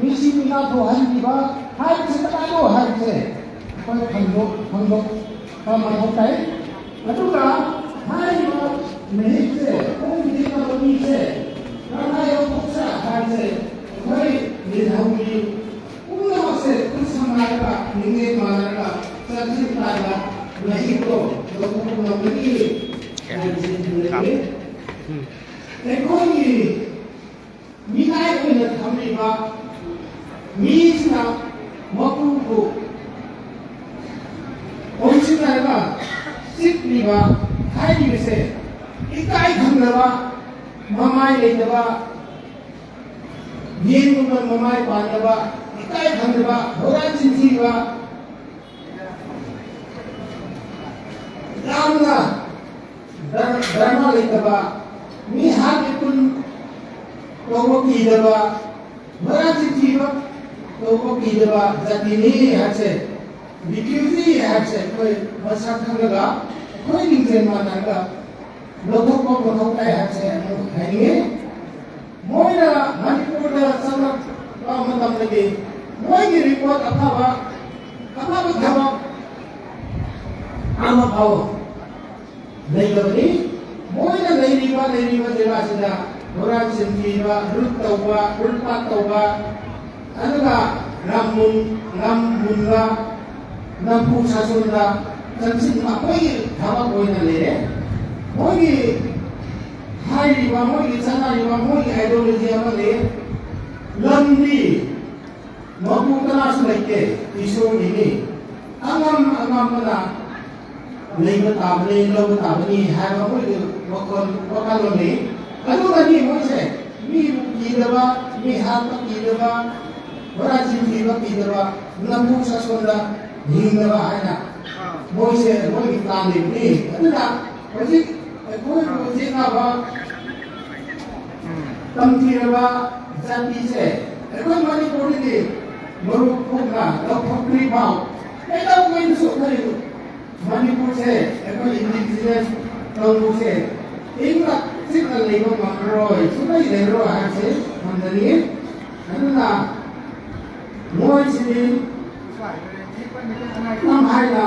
ꯃꯤꯁꯤ ꯃꯤꯅꯥ ꯊꯣꯛꯍꯟꯈꯤꯕ ꯍꯥꯏꯕꯁꯤ ꯀꯅꯥꯅꯣ ꯍꯥꯏꯕꯁꯦ ꯑꯩꯈꯣꯏ ꯈꯪꯗꯣꯛ-, ꯈꯪꯗꯣꯛꯄ ꯃꯊꯧ ꯇꯥꯏ꯫ ꯑꯗꯨꯒ ꯍꯥꯏꯔꯤꯕ ꯃꯍꯤꯛꯁꯦ, ꯑꯩꯈꯣꯏ ꯌꯦꯛꯅꯕ ꯃꯤꯁꯦ ꯀꯔꯝꯍꯥꯏꯅ ꯂꯧꯊꯣꯛꯁꯤꯔꯥ ꯍꯥꯏꯕꯁꯦ ꯑꯩꯈꯣꯏ ꯌꯦꯜꯍꯧꯃꯤ ꯄꯨꯝꯅꯃꯛꯁꯦ ꯈꯨꯠ ꯁꯝꯅꯔꯒ, ꯂꯤꯡꯖꯦꯜ ꯃꯥꯟꯅꯔꯒ ꯆꯠꯈꯤꯕ ꯀꯥꯟꯗ ꯃꯍꯤꯛꯇꯣ ꯂꯧꯊꯣꯛꯄ ꯉꯝꯒꯅꯤ ꯍꯥꯏꯕꯁꯤ ꯊꯝꯖꯒꯦ꯫ ꯑꯩꯈꯣꯏꯒꯤ ꯃꯤꯅꯥꯏ ꯑꯣꯏꯅ ꯊꯝꯂꯤꯕ ꯃꯤꯁꯤꯅ ꯃꯄꯨꯕꯨ ꯑꯣꯟꯁꯤꯟꯅꯔꯒ ꯆꯤꯛꯂꯤꯕ ꯍꯥꯏꯔꯤꯕꯁꯦ ꯏꯀꯥꯏ ꯈꯪꯗꯕ, ꯃꯃꯥꯏ ꯂꯩꯇꯕ, ꯌꯦꯟꯒꯨꯝꯅ ꯃꯃꯥꯏ ꯄꯥꯟꯗꯕ, ꯏꯀꯥꯏ ꯈꯪꯗꯕ, ꯍꯨꯔꯥꯟ ꯆꯤꯟꯊꯤꯕ, ꯌꯥꯝꯅ ꯙꯔ-, ꯙꯔꯃ ꯂꯩꯇꯕ, ꯃꯤ ꯍꯥꯠ ꯃꯤꯄꯨꯟ ꯇꯧꯕ ꯀꯤꯗꯕ, ꯍꯨꯔꯥꯟ ꯆꯤꯟꯊꯤꯕ ꯇꯧꯕ ꯀꯤꯗꯕ ꯖꯥꯇꯤꯅꯤ ꯍꯥꯏꯁꯦ꯫ ꯔꯤꯐ꯭ꯌꯨꯖꯤ ꯍꯥꯏꯕꯁꯦ ꯑꯩꯈꯣꯏ ꯃꯁꯛ ꯈꯪꯂꯒ ꯑꯩꯈꯣꯏ ꯂꯤꯡꯖꯦꯜ ꯃꯥꯟꯅꯔꯒ ꯂꯧꯊꯣꯛꯄ ꯃꯊꯧ ꯇꯥꯏ ꯍꯥꯏꯕꯁꯦ ꯑꯃꯨꯛ ꯍꯥꯏꯅꯤꯡꯉꯤ꯫ ꯃꯣꯏꯅ ꯃꯅꯤꯄꯨꯔꯗ ꯆꯪꯂꯛꯄ ꯃꯇꯝꯗꯗꯤ ꯃꯣꯏꯒꯤ ꯔꯤꯄꯣꯔꯠ ꯑꯐꯕ, ꯑꯐꯕ ꯊꯕꯛ ꯑꯃ ꯐꯥꯎ ꯂꯩꯇꯕꯅꯤ꯫ ꯃꯣꯏꯅ ꯂꯩꯔꯤꯕ, ꯂꯩꯔꯤꯕ ꯖꯒꯥꯁꯤꯗ ꯍꯨꯔꯥꯟ ꯆꯤꯟꯊꯤꯕ, ꯂꯨꯠ ꯇꯧꯕ, ꯂꯨꯠꯄꯥꯠ ꯇꯧꯕ, ꯑꯗꯨꯒ ꯂꯝ ꯃꯨꯟ-, ꯂꯝ ꯃꯨꯟꯕ, ꯅꯝꯐꯨ ꯁꯥꯁꯣꯟꯗ ꯆꯪꯁꯤꯟꯕ ꯑꯩꯈꯣꯏꯒꯤ ꯊꯕꯛ ꯑꯣꯏꯅ ꯂꯩꯔꯦ꯫ ꯃꯣꯏꯒꯤ ꯍꯥꯏꯔꯤꯕ, ꯃꯣꯏꯒꯤ ꯆꯠꯅꯔꯤꯕ, ꯃꯣꯏꯒꯤ ideology ꯑꯃ ꯂꯩ꯫ ꯂꯝꯗꯤ ꯃꯄꯨ ꯀꯅꯥꯁꯨ ꯂꯩꯇꯦ, ꯏꯁꯣꯔꯒꯤꯅꯤ꯫ ꯑꯉꯝ ꯑꯉꯝꯕꯅ ꯂꯩꯕ ꯇꯥꯕꯅꯤ, ꯂꯧꯕ ꯇꯥꯕꯅꯤ ꯍꯥꯏꯕ ꯃꯣꯏꯒꯤ ꯋꯥꯈꯜ, ꯋꯥꯈꯜꯂꯣꯟꯅꯤ꯫ ꯑꯗꯨꯒꯗꯤ ꯃꯣꯏꯁꯦ ꯃꯤꯕꯨ ꯀꯤꯗꯕ, ꯃꯤ ꯍꯥꯠꯄ ꯀꯤꯗꯕ, ꯍꯨꯔꯥꯟ ꯆꯤꯟꯊꯤꯕ ꯀꯤꯗꯕ, ꯅꯝꯐꯨ ꯁꯥꯁꯣꯟꯗ ꯍꯤꯡꯗꯕ ꯍꯥꯏꯅ ꯃꯣꯏꯁꯦ ꯃꯣꯏꯒꯤ plan ꯂꯩꯕꯅꯤ꯫ ꯑꯗꯨꯅ ꯍꯧꯖꯤꯛ ꯑꯩꯈꯣꯏꯕꯨ ꯌꯦꯛꯅꯕ ꯇꯝꯊꯤꯔꯕ ꯖꯥꯇꯤꯁꯦ ꯑꯩꯈꯣꯏ ꯃꯅꯤꯄꯨꯔꯗꯒꯤ ꯃꯔꯨ ꯈꯣꯛꯅ ꯂꯧꯊꯣꯛꯇ꯭ꯔꯤ ꯐꯥꯎ ꯀꯩꯗꯧꯉꯩꯗꯁꯨ ꯑꯩꯈꯣꯏ ꯃꯅꯤꯄꯨꯔꯁꯦ, ꯑꯩꯈꯣꯏ indigenous ꯀꯥꯡꯕꯨꯁꯦ ꯏꯪꯅ ꯆꯤꯛꯅ ꯂꯩꯕ ꯉꯝꯃꯔꯣꯏ, ꯁꯨꯡꯂꯩ ꯂꯩꯔꯔꯣꯏ ꯍꯥꯏꯕꯁꯦ ꯊꯝꯖꯅꯤꯡꯉꯤ꯫ ꯑꯗꯨꯅ ꯃꯣꯏꯁꯤꯗꯤ ꯀꯔꯝꯍꯥꯏꯅ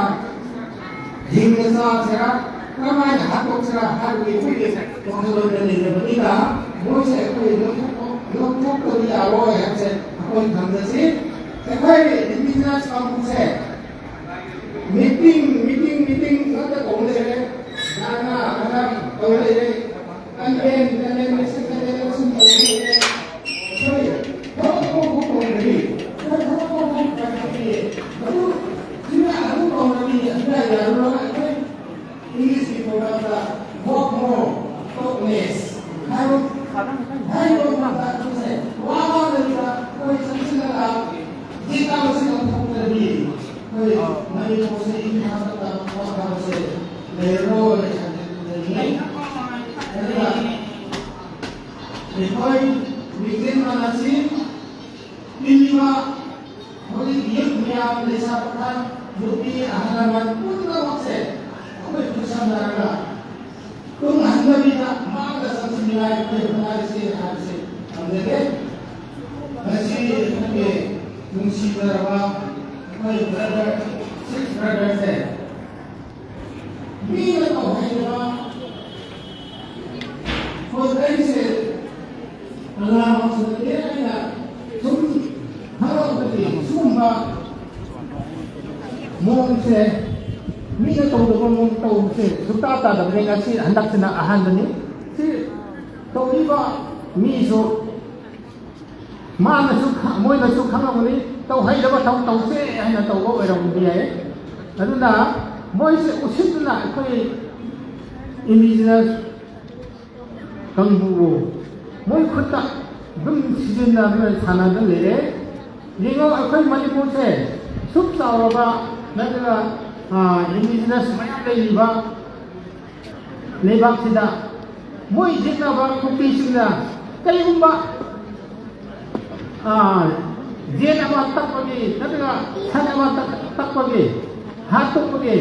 ꯍꯤꯡꯅ ꯆꯥꯁꯤꯔꯥ, ꯀꯔꯝꯍꯥꯏꯅ ꯍꯥꯠꯇꯣꯛꯁꯤꯔꯥ ꯍꯥꯏꯕꯒꯤ ꯑꯩꯈꯣꯏꯒꯤ ꯋꯥꯈꯜꯂꯣꯟꯗ ꯂꯩꯔꯕꯅꯤꯅ, ꯃꯣꯏꯁꯦ ꯑꯩꯈꯣꯏ ꯂꯧꯊꯣꯛꯄ-, ꯂꯧꯊꯣꯛꯇꯕ ꯌꯥꯔꯣꯏ ꯍꯥꯏꯕꯁꯦ ꯑꯩꯈꯣꯏ ꯈꯪꯖꯁꯤ꯫ ꯑꯩꯈꯣꯏ indigenous ꯀꯥꯡꯕꯨꯁꯦ meeting, meeting, meeting ꯉꯥꯛꯇ ꯇꯧ ꯂꯩꯔꯦ꯫ ꯙꯔꯅꯥ, ꯙꯔꯅꯥ ꯇꯧ ꯂꯩꯔꯦ꯫ Convene, convene, convene ꯇꯧ ꯂꯩꯔꯦ꯫ ꯑꯩꯈꯣꯏ ꯊꯕꯛ ꯑꯃꯐꯥꯎ ꯇꯧꯗ꯭ꯔꯤ꯫ ꯑꯩꯈꯣꯏ ꯊꯕꯛ ꯑꯃꯐꯥꯎ ꯄꯥꯏꯈꯠꯇ꯭ꯔꯤ꯫ ꯑꯗꯨ ꯁꯤꯅ ꯑꯗꯨ ꯇꯧꯔꯗꯤ ꯑꯗꯨꯅ ꯌꯥꯔꯔꯣꯏ꯫ ꯑꯩꯈꯣꯏ English ꯀꯤ program ꯗ work more, talk less ꯍꯥꯏꯕ, ꯍꯥꯏꯕ ꯃꯇꯝꯗ ꯑꯩꯈꯣꯏꯁꯦ ꯋꯥ ꯉꯥꯡꯗꯕꯤꯗ ꯑꯩꯈꯣꯏ ꯆꯪꯁꯤꯜꯂꯒ ꯗꯦꯇꯥ ꯃꯁꯤꯡ ꯂꯧꯊꯣꯛꯇ꯭ꯔꯗꯤ ꯑꯩꯈꯣꯏ ꯃꯅꯤꯄꯨꯔꯁꯦ ꯏꯪ ꯊꯥꯗꯕ ꯍꯥꯏꯕꯁꯦ ꯂꯩꯔꯔꯣꯏ ꯍꯥꯏꯅ ꯈꯟꯖꯅꯤꯡꯉꯤ꯫ ꯑꯗꯨꯅ ꯑꯩꯈꯣꯏ ꯃꯤꯡꯖꯦꯜ ꯃꯥꯟꯅꯁꯤ꯫ ꯄꯤꯔꯤꯕ ꯍꯧꯖꯤꯛ youth ꯃꯌꯥꯝ, ꯂꯩꯁꯥ ꯄꯥꯈꯪ, ꯅꯨꯄꯤ ꯑꯍꯜ ꯂꯃꯟ ꯄꯨꯝꯅꯃꯛꯁꯦ ꯑꯩꯈꯣꯏ ꯈꯨꯠꯁꯝꯅꯔꯒ ꯇꯨꯡ ꯍꯟꯗꯕꯤꯗ ꯃꯥꯡꯗ ꯆꯪꯁꯤꯟꯅꯤꯡꯉꯥꯏ ꯑꯩꯈꯣꯏ ꯍꯣꯠꯅꯔꯁꯤ ꯍꯥꯏꯕꯁꯤ ꯊꯝꯖꯒꯦ꯫ ꯉꯁꯤ ꯑꯩꯈꯣꯏꯒꯤ ꯅꯨꯡꯁꯤꯅꯔꯕ ꯑꯩꯈꯣꯏ ꯕ꯭ꯔꯗꯔ, ꯁꯤꯛꯁ ꯕ꯭ꯔꯗꯔꯁꯦ ꯃꯤꯅ ꯇꯧꯍꯩꯗꯕ ꯍꯣꯏ, ꯑꯩꯁꯦ ꯑꯉꯥꯡꯃꯛꯁꯨ ꯅꯠꯇꯦ, ꯑꯩꯅ ꯁꯨꯝ ꯈꯪꯉꯛꯄꯗꯤ ꯁꯤꯒꯨꯝꯕ ꯃꯑꯣꯡꯁꯦ, ꯃꯤꯅ ꯇꯧꯗꯕ ꯃꯑꯣꯡ ꯇꯧꯕꯁꯦ ꯁꯨꯛꯇꯥ ꯇꯥꯗꯕꯅꯤ꯫ ꯉꯁꯤ ꯍꯟꯗꯛꯁꯤꯅ ꯑꯍꯥꯟꯕꯅꯤ꯫ ꯁꯤ ꯇꯧꯔꯤꯕ ꯃꯤꯁꯨ ꯃꯥꯅꯁꯨ ꯈ-, ꯃꯣꯏꯅꯁꯨ ꯈꯪꯂꯝꯒꯅꯤ, ꯇꯧꯍꯩꯗꯕ ꯊꯕꯛ ꯇꯧꯁꯦ ꯍꯥꯏꯅ ꯇꯧꯕ ꯑꯣꯏꯔꯝꯕ ꯌꯥꯏ꯫ ꯑꯗꯨꯅ ꯃꯣꯏꯁꯦ ꯎꯁꯤꯠꯇꯅ ꯑꯩꯈꯣꯏ ꯏꯟꯗꯤꯖꯤꯅꯁ ꯀꯥꯡꯕꯨꯕꯨ ꯃꯣꯏ ꯈꯨꯠꯇ ꯑꯗꯨꯝ ꯁꯤꯖꯤꯟꯅꯗꯨꯅ ꯁꯥꯟꯅꯗꯨꯅ ꯂꯩꯔꯦ꯫ ꯌꯦꯡꯉꯣ, ꯑꯩꯈꯣꯏ ꯃꯅꯤꯄꯨꯔꯁꯦ ꯁꯨꯛ ꯆꯥꯎꯔꯕ ꯅꯠꯇ꯭ꯔꯒ, ꯑꯥ, ꯏꯟꯗꯤꯖꯤꯅꯁ ꯃꯌꯥꯝ ꯂꯩꯔꯤꯕ ꯂꯩꯕꯥꯛꯁꯤꯗ ꯃꯣꯏ ꯌꯦꯛꯅꯕ ꯀꯨꯀꯤꯁꯤꯡꯅ ꯀꯔꯤꯒꯨꯝꯕ, ꯑꯥ, ꯌꯦꯟ ꯑꯃ ꯇꯛꯄꯒꯤ ꯅꯠꯇ꯭ꯔꯒ ꯁꯟ ꯑꯃ ꯇꯛ-, ꯇꯛꯄꯒꯤ, ꯍꯥꯠꯇꯣꯛꯄꯒꯤ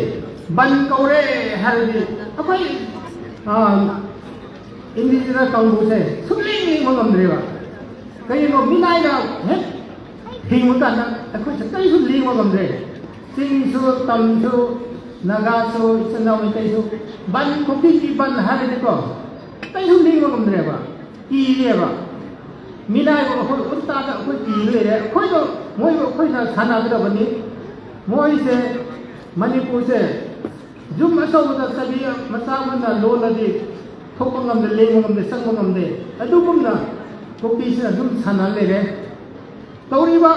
ꯕꯟ ꯀꯧꯔꯦ ꯍꯥꯏꯔꯗꯤ ꯑꯩꯈꯣꯏ, ꯑꯥ, ꯏꯟꯗꯤꯖꯤꯅꯁ ꯀꯥꯡꯕꯨꯁꯦ ꯁꯨꯛꯂꯦꯡ ꯂꯦꯡꯕ ꯉꯝꯗ꯭ꯔꯦꯕ꯫ ꯀꯔꯤꯒꯨꯝꯕ ꯃꯤꯅꯥꯏꯅ ꯍꯦꯛ ꯊꯤꯡꯕ ꯀꯥꯟꯗ ꯑꯩꯈꯣꯏꯁꯦ ꯀꯔꯤꯁꯨ ꯂꯦꯡꯕ ꯉꯝꯗ꯭ꯔꯦ꯫ ꯆꯤꯡꯁꯨ, ꯇꯝꯁꯨ, ꯅꯥꯒꯥꯁꯨ, ꯏꯆꯤꯟ ꯏꯅꯥꯎ ꯃꯩꯇꯩꯁꯨ, ꯕꯟ, ꯀꯨꯀꯤꯒꯤ ꯕꯟ ꯍꯥꯏꯔꯗꯤꯀꯣ, ꯀꯔꯤꯁꯨ ꯂꯦꯡꯕ ꯉꯝꯗ꯭ꯔꯦꯕ, ꯀꯤꯔꯦꯕ꯫ ꯃꯤꯅꯥꯏꯕꯨ ꯑꯩꯈꯣꯏ ꯎꯟ ꯇꯥꯗ ꯑꯩꯈꯣꯏ ꯀꯤ ꯂꯩꯔꯦ꯫ ꯑꯩꯈꯣꯏꯗꯣ, ꯃꯣꯏꯕꯨ ꯑꯩꯈꯣꯏꯅ ꯁꯥꯟꯅꯒꯗꯕꯅꯤ꯫ ꯃꯣꯏꯁꯦ, ꯃꯅꯤꯄꯨꯔꯁꯦ ꯌꯨꯝ ꯑꯆꯧꯕꯗ ꯆꯕꯤ ꯃꯆꯥ ꯑꯃꯅ ꯂꯣꯜꯂꯗꯤ ꯊꯣꯛꯄ ꯉꯝꯗꯦ, ꯂꯦꯡꯕ ꯉꯝꯗꯦ, ꯆꯪꯕ ꯉꯝꯗꯦ꯫ ꯑꯗꯨꯒꯨꯝꯅ ꯀꯨꯀꯤꯁꯤꯅ ꯑꯗꯨꯝ ꯁꯥꯟꯅ ꯂꯩꯔꯦ꯫ ꯇꯧꯔꯤꯕ,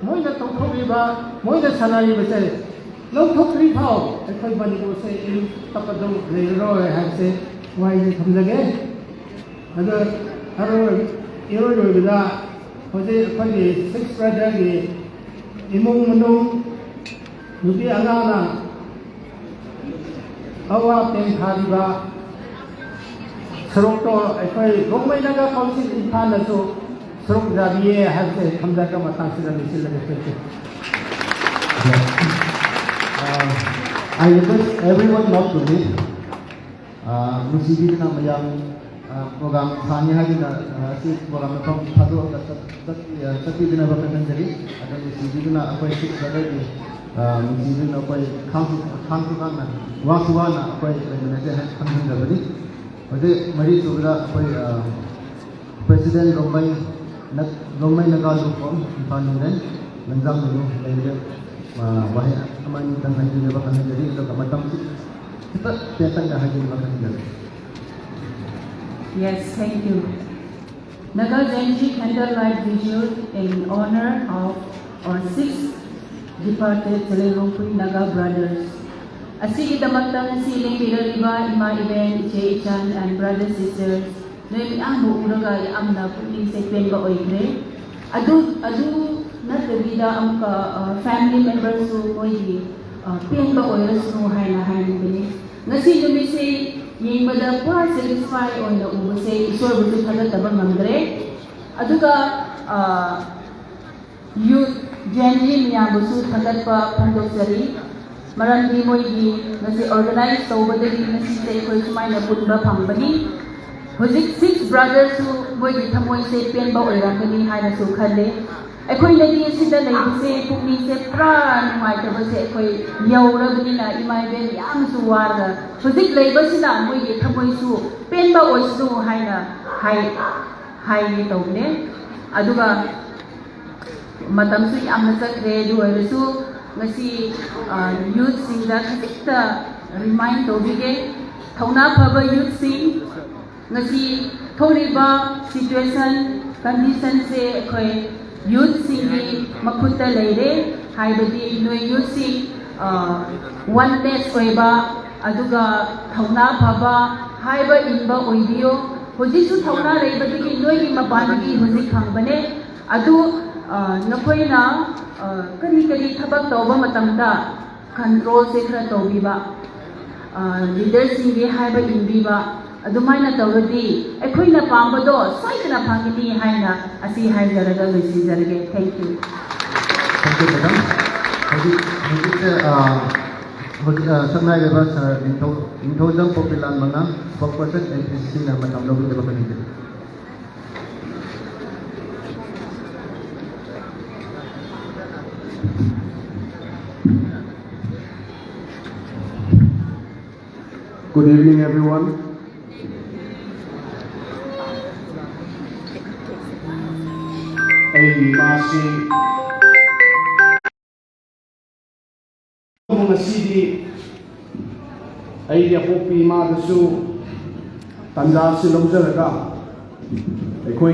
ꯃꯣꯏꯅ ꯇꯧꯊꯣꯛꯂꯤꯕ, ꯃꯣꯏꯅ ꯁꯥꯟꯅꯔꯤꯕꯁꯦ ꯂꯧꯊꯣꯛꯇ꯭ꯔꯤ ꯐꯥꯎ ꯑꯩꯈꯣꯏ ꯃꯅꯤꯄꯨꯔꯁꯦ ꯏꯪ ꯇꯞꯄꯗꯧ ꯂꯩꯔꯔꯣꯏ ꯍꯥꯏꯕꯁꯦ ꯋꯥꯍꯩꯁꯦ ꯊꯝꯖꯒꯦ꯫ ꯑꯗꯣ ꯑꯔꯣꯏ-, ꯏꯔꯣꯏ ꯂꯣꯏꯕꯗ ꯍꯧꯖꯤꯛ ꯑꯩꯈꯣꯏꯒꯤ ꯁꯤꯛꯁ ꯕ꯭ꯔꯗꯔꯒꯤ ꯏꯃꯨꯡ ꯃꯅꯨꯡ, ꯅꯨꯄꯤ ꯑꯉꯥꯡꯅ ꯑꯋꯥ ꯄꯦꯟꯊꯥꯔꯤꯕ ꯁꯔꯨꯛꯇꯣ ꯑꯩꯈꯣꯏ ꯔꯣꯡꯃꯩ ꯅꯥꯒꯥ ꯀꯥꯎꯟꯁꯤꯜ ꯏꯝꯐꯥꯜꯅꯁꯨ ꯁꯔꯨꯛ ꯌꯥꯕꯤꯌꯦ ꯍꯥꯏꯕꯁꯦ ꯊꯝꯖꯔꯒ ꯃꯇꯥꯡꯁꯤꯗ ꯂꯣꯏꯁꯤꯜꯂꯒꯦ꯫ Thank you꯫ I request everyone not to leave. ꯑꯥ, ꯅꯨꯡꯁꯤꯕꯤꯗꯨꯅ ꯃꯌꯥꯝ, ꯑꯥ, program ꯁꯥꯅꯤ ꯍꯥꯏꯗꯨꯅ, ꯑꯥ, ꯑꯁꯤ program ꯃꯐꯝ ꯊꯥꯗꯣꯛꯑꯒ ꯆꯠ-, ꯆꯠ-, ꯑꯥ, ꯆꯠꯄꯤꯗꯅꯕ ꯈꯪꯍꯟꯖꯔꯤ꯫ ꯑꯗꯣ ꯅꯨꯡꯁꯤꯕꯤꯗꯨꯅ ꯑꯩꯈꯣꯏ six brotherꯒꯤ, ꯑꯥ, ꯅꯨꯡꯁꯤꯕꯤꯗꯨꯅ ꯑꯩꯈꯣꯏ ꯈꯥꯡꯁꯨ, ꯈꯥꯡꯁꯨ ꯈꯥꯡꯅ, ꯋꯥꯁꯨ ꯋꯥꯅ ꯑꯩꯈꯣꯏ ꯂꯩꯃꯤꯟꯅꯁꯦ ꯍꯥꯏꯅ ꯈꯪꯍꯟꯖꯕꯅꯤ꯫ ꯍꯧꯖꯤꯛ ꯃꯔꯤ ꯁꯨꯕꯗ ꯑꯩꯈꯣꯏ, ꯑꯥ, President ꯔꯣꯡꯃꯩ ꯅ-, ꯔꯣꯡꯃꯩ ꯅꯒꯥ ꯂꯨꯞ ꯐꯣꯔꯝ ꯏꯝꯐꯥꯜ ꯅꯨꯡꯊꯤꯜ ꯂꯟꯖꯥꯝ ꯂꯨ ꯂꯩꯔꯦ꯫ ꯑ, ꯋꯥꯍꯩ ꯑꯃ ꯑꯅꯤꯇꯪ ꯍꯥꯏꯕꯤꯅꯕ ꯈꯪꯍꯟꯖꯔꯤ, ꯑꯗꯨꯒ ꯃꯇꯝꯁꯨ ꯈꯤꯇꯪ ꯇꯦꯟꯇꯛꯅ ꯍꯥꯏꯕꯤꯅꯕ ꯈꯪꯍꯟꯖꯔꯤ꯫ Yes, thank you. Naga Jaintia candlelight vigil in honor of our six departed Zeliangrongpui Naga brothers. ꯑꯁꯤꯒꯤꯗꯃꯛꯇ ꯉꯁꯤ ꯂꯦꯡꯕꯤꯔꯛꯂꯤꯕ ꯏꯃꯥ ꯏꯕꯦꯟ, ꯏꯆꯦ ꯏꯆꯟ and brother sisters, ꯅꯣꯏ ꯃꯌꯥꯝꯕꯨ ꯎꯔꯒ ꯌꯥꯝꯅ ꯄꯨꯛꯅꯤꯡꯁꯦ ꯄꯦꯟꯕ ꯑꯣꯏꯈ꯭ꯔꯦ꯫ ꯑꯗꯨ, ꯑꯗꯨ ꯅꯠꯇꯕꯤꯗ ꯑꯃꯨꯛꯀ, ꯑ, family memberꯁꯨ ꯃꯣꯏꯒꯤ, ꯑ, ꯄꯦꯟꯕ ꯑꯣꯏꯔꯁꯅꯨ ꯍꯥꯏꯅ ꯍꯥꯏꯅꯤꯡꯕꯅꯤ꯫ ꯉꯁꯤ ꯅꯨꯃꯤꯠꯁꯦ ꯌꯦꯡꯕꯗ ꯄꯨꯔꯥ satisfy ꯑꯣꯏꯅ ꯎꯕꯁꯦ ꯏꯁꯣꯔꯕꯨꯁꯨ ꯊꯥꯒꯠꯇꯕ ꯉꯝꯗ꯭ꯔꯦ꯫ ꯑꯗꯨꯒ, ꯑ, youth Gen Z ꯃꯌꯥꯝꯕꯨꯁꯨ ꯊꯥꯒꯠꯄ ꯐꯣꯡꯗꯣꯛꯆꯔꯤ꯫ ꯃꯔꯝꯗꯤ ꯃꯣꯏꯒꯤ ꯉꯁꯤ organize ꯇꯧꯕꯗꯒꯤ ꯉꯁꯤꯁꯦ ꯑꯩꯈꯣꯏ ꯁꯨꯃꯥꯏꯅ ꯄꯨꯟꯕ ꯐꯪꯕꯅꯤ꯫ ꯍꯧꯖꯤꯛ six brotherꯁꯨ ꯃꯣꯏꯒꯤ ꯊꯃꯣꯏꯁꯦ ꯄꯦꯟꯕ ꯑꯣꯏꯔꯝꯒꯅꯤ ꯍꯥꯏꯅꯁꯨ ꯈꯜꯂꯦ꯫ ꯑꯩꯈꯣꯏꯅꯗꯤ ꯁꯤꯗ ꯂꯩꯕꯁꯦ ꯄꯨꯛꯅꯤꯡꯁꯦ ꯄꯨꯔꯥ ꯅꯨꯡꯉꯥꯏꯇꯕꯁꯦ ꯑꯩꯈꯣꯏ ꯌꯧꯔꯕꯅꯤꯅ ꯏꯃꯥ ꯏꯕꯦꯟ ꯌꯥꯝꯅꯁꯨ ꯋꯥꯔꯒ ꯍꯧꯖꯤꯛ ꯂꯩꯕꯁꯤꯅ ꯃꯣꯏꯒꯤ ꯊꯃꯣꯏꯁꯨ ꯄꯦꯟꯕ ꯑꯣꯏꯁꯅꯨ ꯍꯥꯏꯅ ꯍꯥꯏ-, ꯍꯥꯏꯒꯦ ꯇꯧꯕꯅꯦ꯫ ꯑꯗꯨꯒ ꯃꯇꯝꯁꯨ ꯌꯥꯝꯅ ꯆꯠꯈ꯭ꯔꯦ, ꯑꯗꯨ ꯑꯣꯏꯔꯁꯨ ꯉꯁꯤ, ꯑ, youthꯁꯤꯡꯗ ꯈꯖꯤꯛꯇ remind ꯇꯧꯕꯤꯒꯦ꯫ ꯊꯧꯅꯥ ꯐꯕ youthꯁꯤꯡ, ꯉꯁꯤ ꯊꯣꯛꯂꯤꯕ situation, conditionꯁꯦ ꯑꯩꯈꯣꯏ youthꯁꯤꯡꯒꯤ ꯃꯈꯨꯠꯇ ꯂꯩꯔꯦ꯫ ꯍꯥꯏꯕꯗꯤ ꯅꯣꯏ youthꯁꯤꯡ, ꯑ, oneness ꯑꯣꯏꯕ, ꯑꯗꯨꯒ ꯊꯧꯅꯥ ꯐꯕ, ꯍꯥꯏꯕ ꯏꯟꯕ ꯑꯣꯏꯕꯤꯌꯨ꯫ ꯍꯧꯖꯤꯛꯁꯨ ꯊꯧꯅꯥ ꯂꯩꯕꯗꯒꯤ ꯅꯣꯏꯒꯤ ꯃꯄꯥꯟꯗꯒꯤ ꯍꯧꯖꯤꯛ ꯐꯪꯕꯅꯦ꯫ ꯑꯗꯨ, ꯑ, ꯅꯈꯣꯏꯅ, ꯑ, ꯀꯔꯤ ꯀꯔꯤ ꯊꯕꯛ ꯇꯧꯕ ꯃꯇꯝꯗ controlꯁꯦ ꯈꯔ ꯇꯧꯕꯤꯕ, ꯑ, leaderꯁꯤꯡꯒꯤ ꯍꯥꯏꯕ ꯏꯟꯕꯤꯕ, ꯑꯗꯨꯃꯥꯏꯅ ꯇꯧꯔꯗꯤ ꯑꯩꯈꯣꯏꯅ ꯄꯥꯝꯕꯗꯣ ꯁꯣꯏꯗꯅ ꯐꯪꯒꯅꯤ ꯍꯥꯏꯅ ꯑꯁꯤ ꯍꯥꯏꯖꯔꯒ ꯂꯣꯏꯁꯤꯟꯖꯔꯒꯦ꯫ Thank you꯫ Thank you, madam. ꯍꯧꯖꯤꯛ, ꯍꯧꯖꯤꯛꯁꯦ, ꯑ, ꯍꯧꯖꯤꯛ, ꯑ, ꯁꯛꯅꯥꯏꯔꯕ ꯁꯥꯔ ꯅꯤꯡꯊꯧ-, ꯅꯤꯡꯊꯧꯖꯝ ꯄꯣꯄꯤꯂꯥꯜ ꯃꯉꯥ, spokesperson, NPCC ꯅ ꯃꯇꯝ ꯂꯧꯕꯤꯅꯕ ꯈꯪꯍꯟꯖꯔꯤ꯫ Good evening, everyone. ꯑꯩꯒꯤ ꯏꯃꯥꯁꯤ ꯉꯁꯤꯗꯤ ꯑꯩꯒꯤ ꯑꯄꯣꯛꯄꯤ ꯏꯃꯥꯗꯁꯨ ꯇꯥꯟꯖꯥ ꯑꯁꯤ ꯂꯧꯖꯔꯒ ꯑꯩꯈꯣꯏ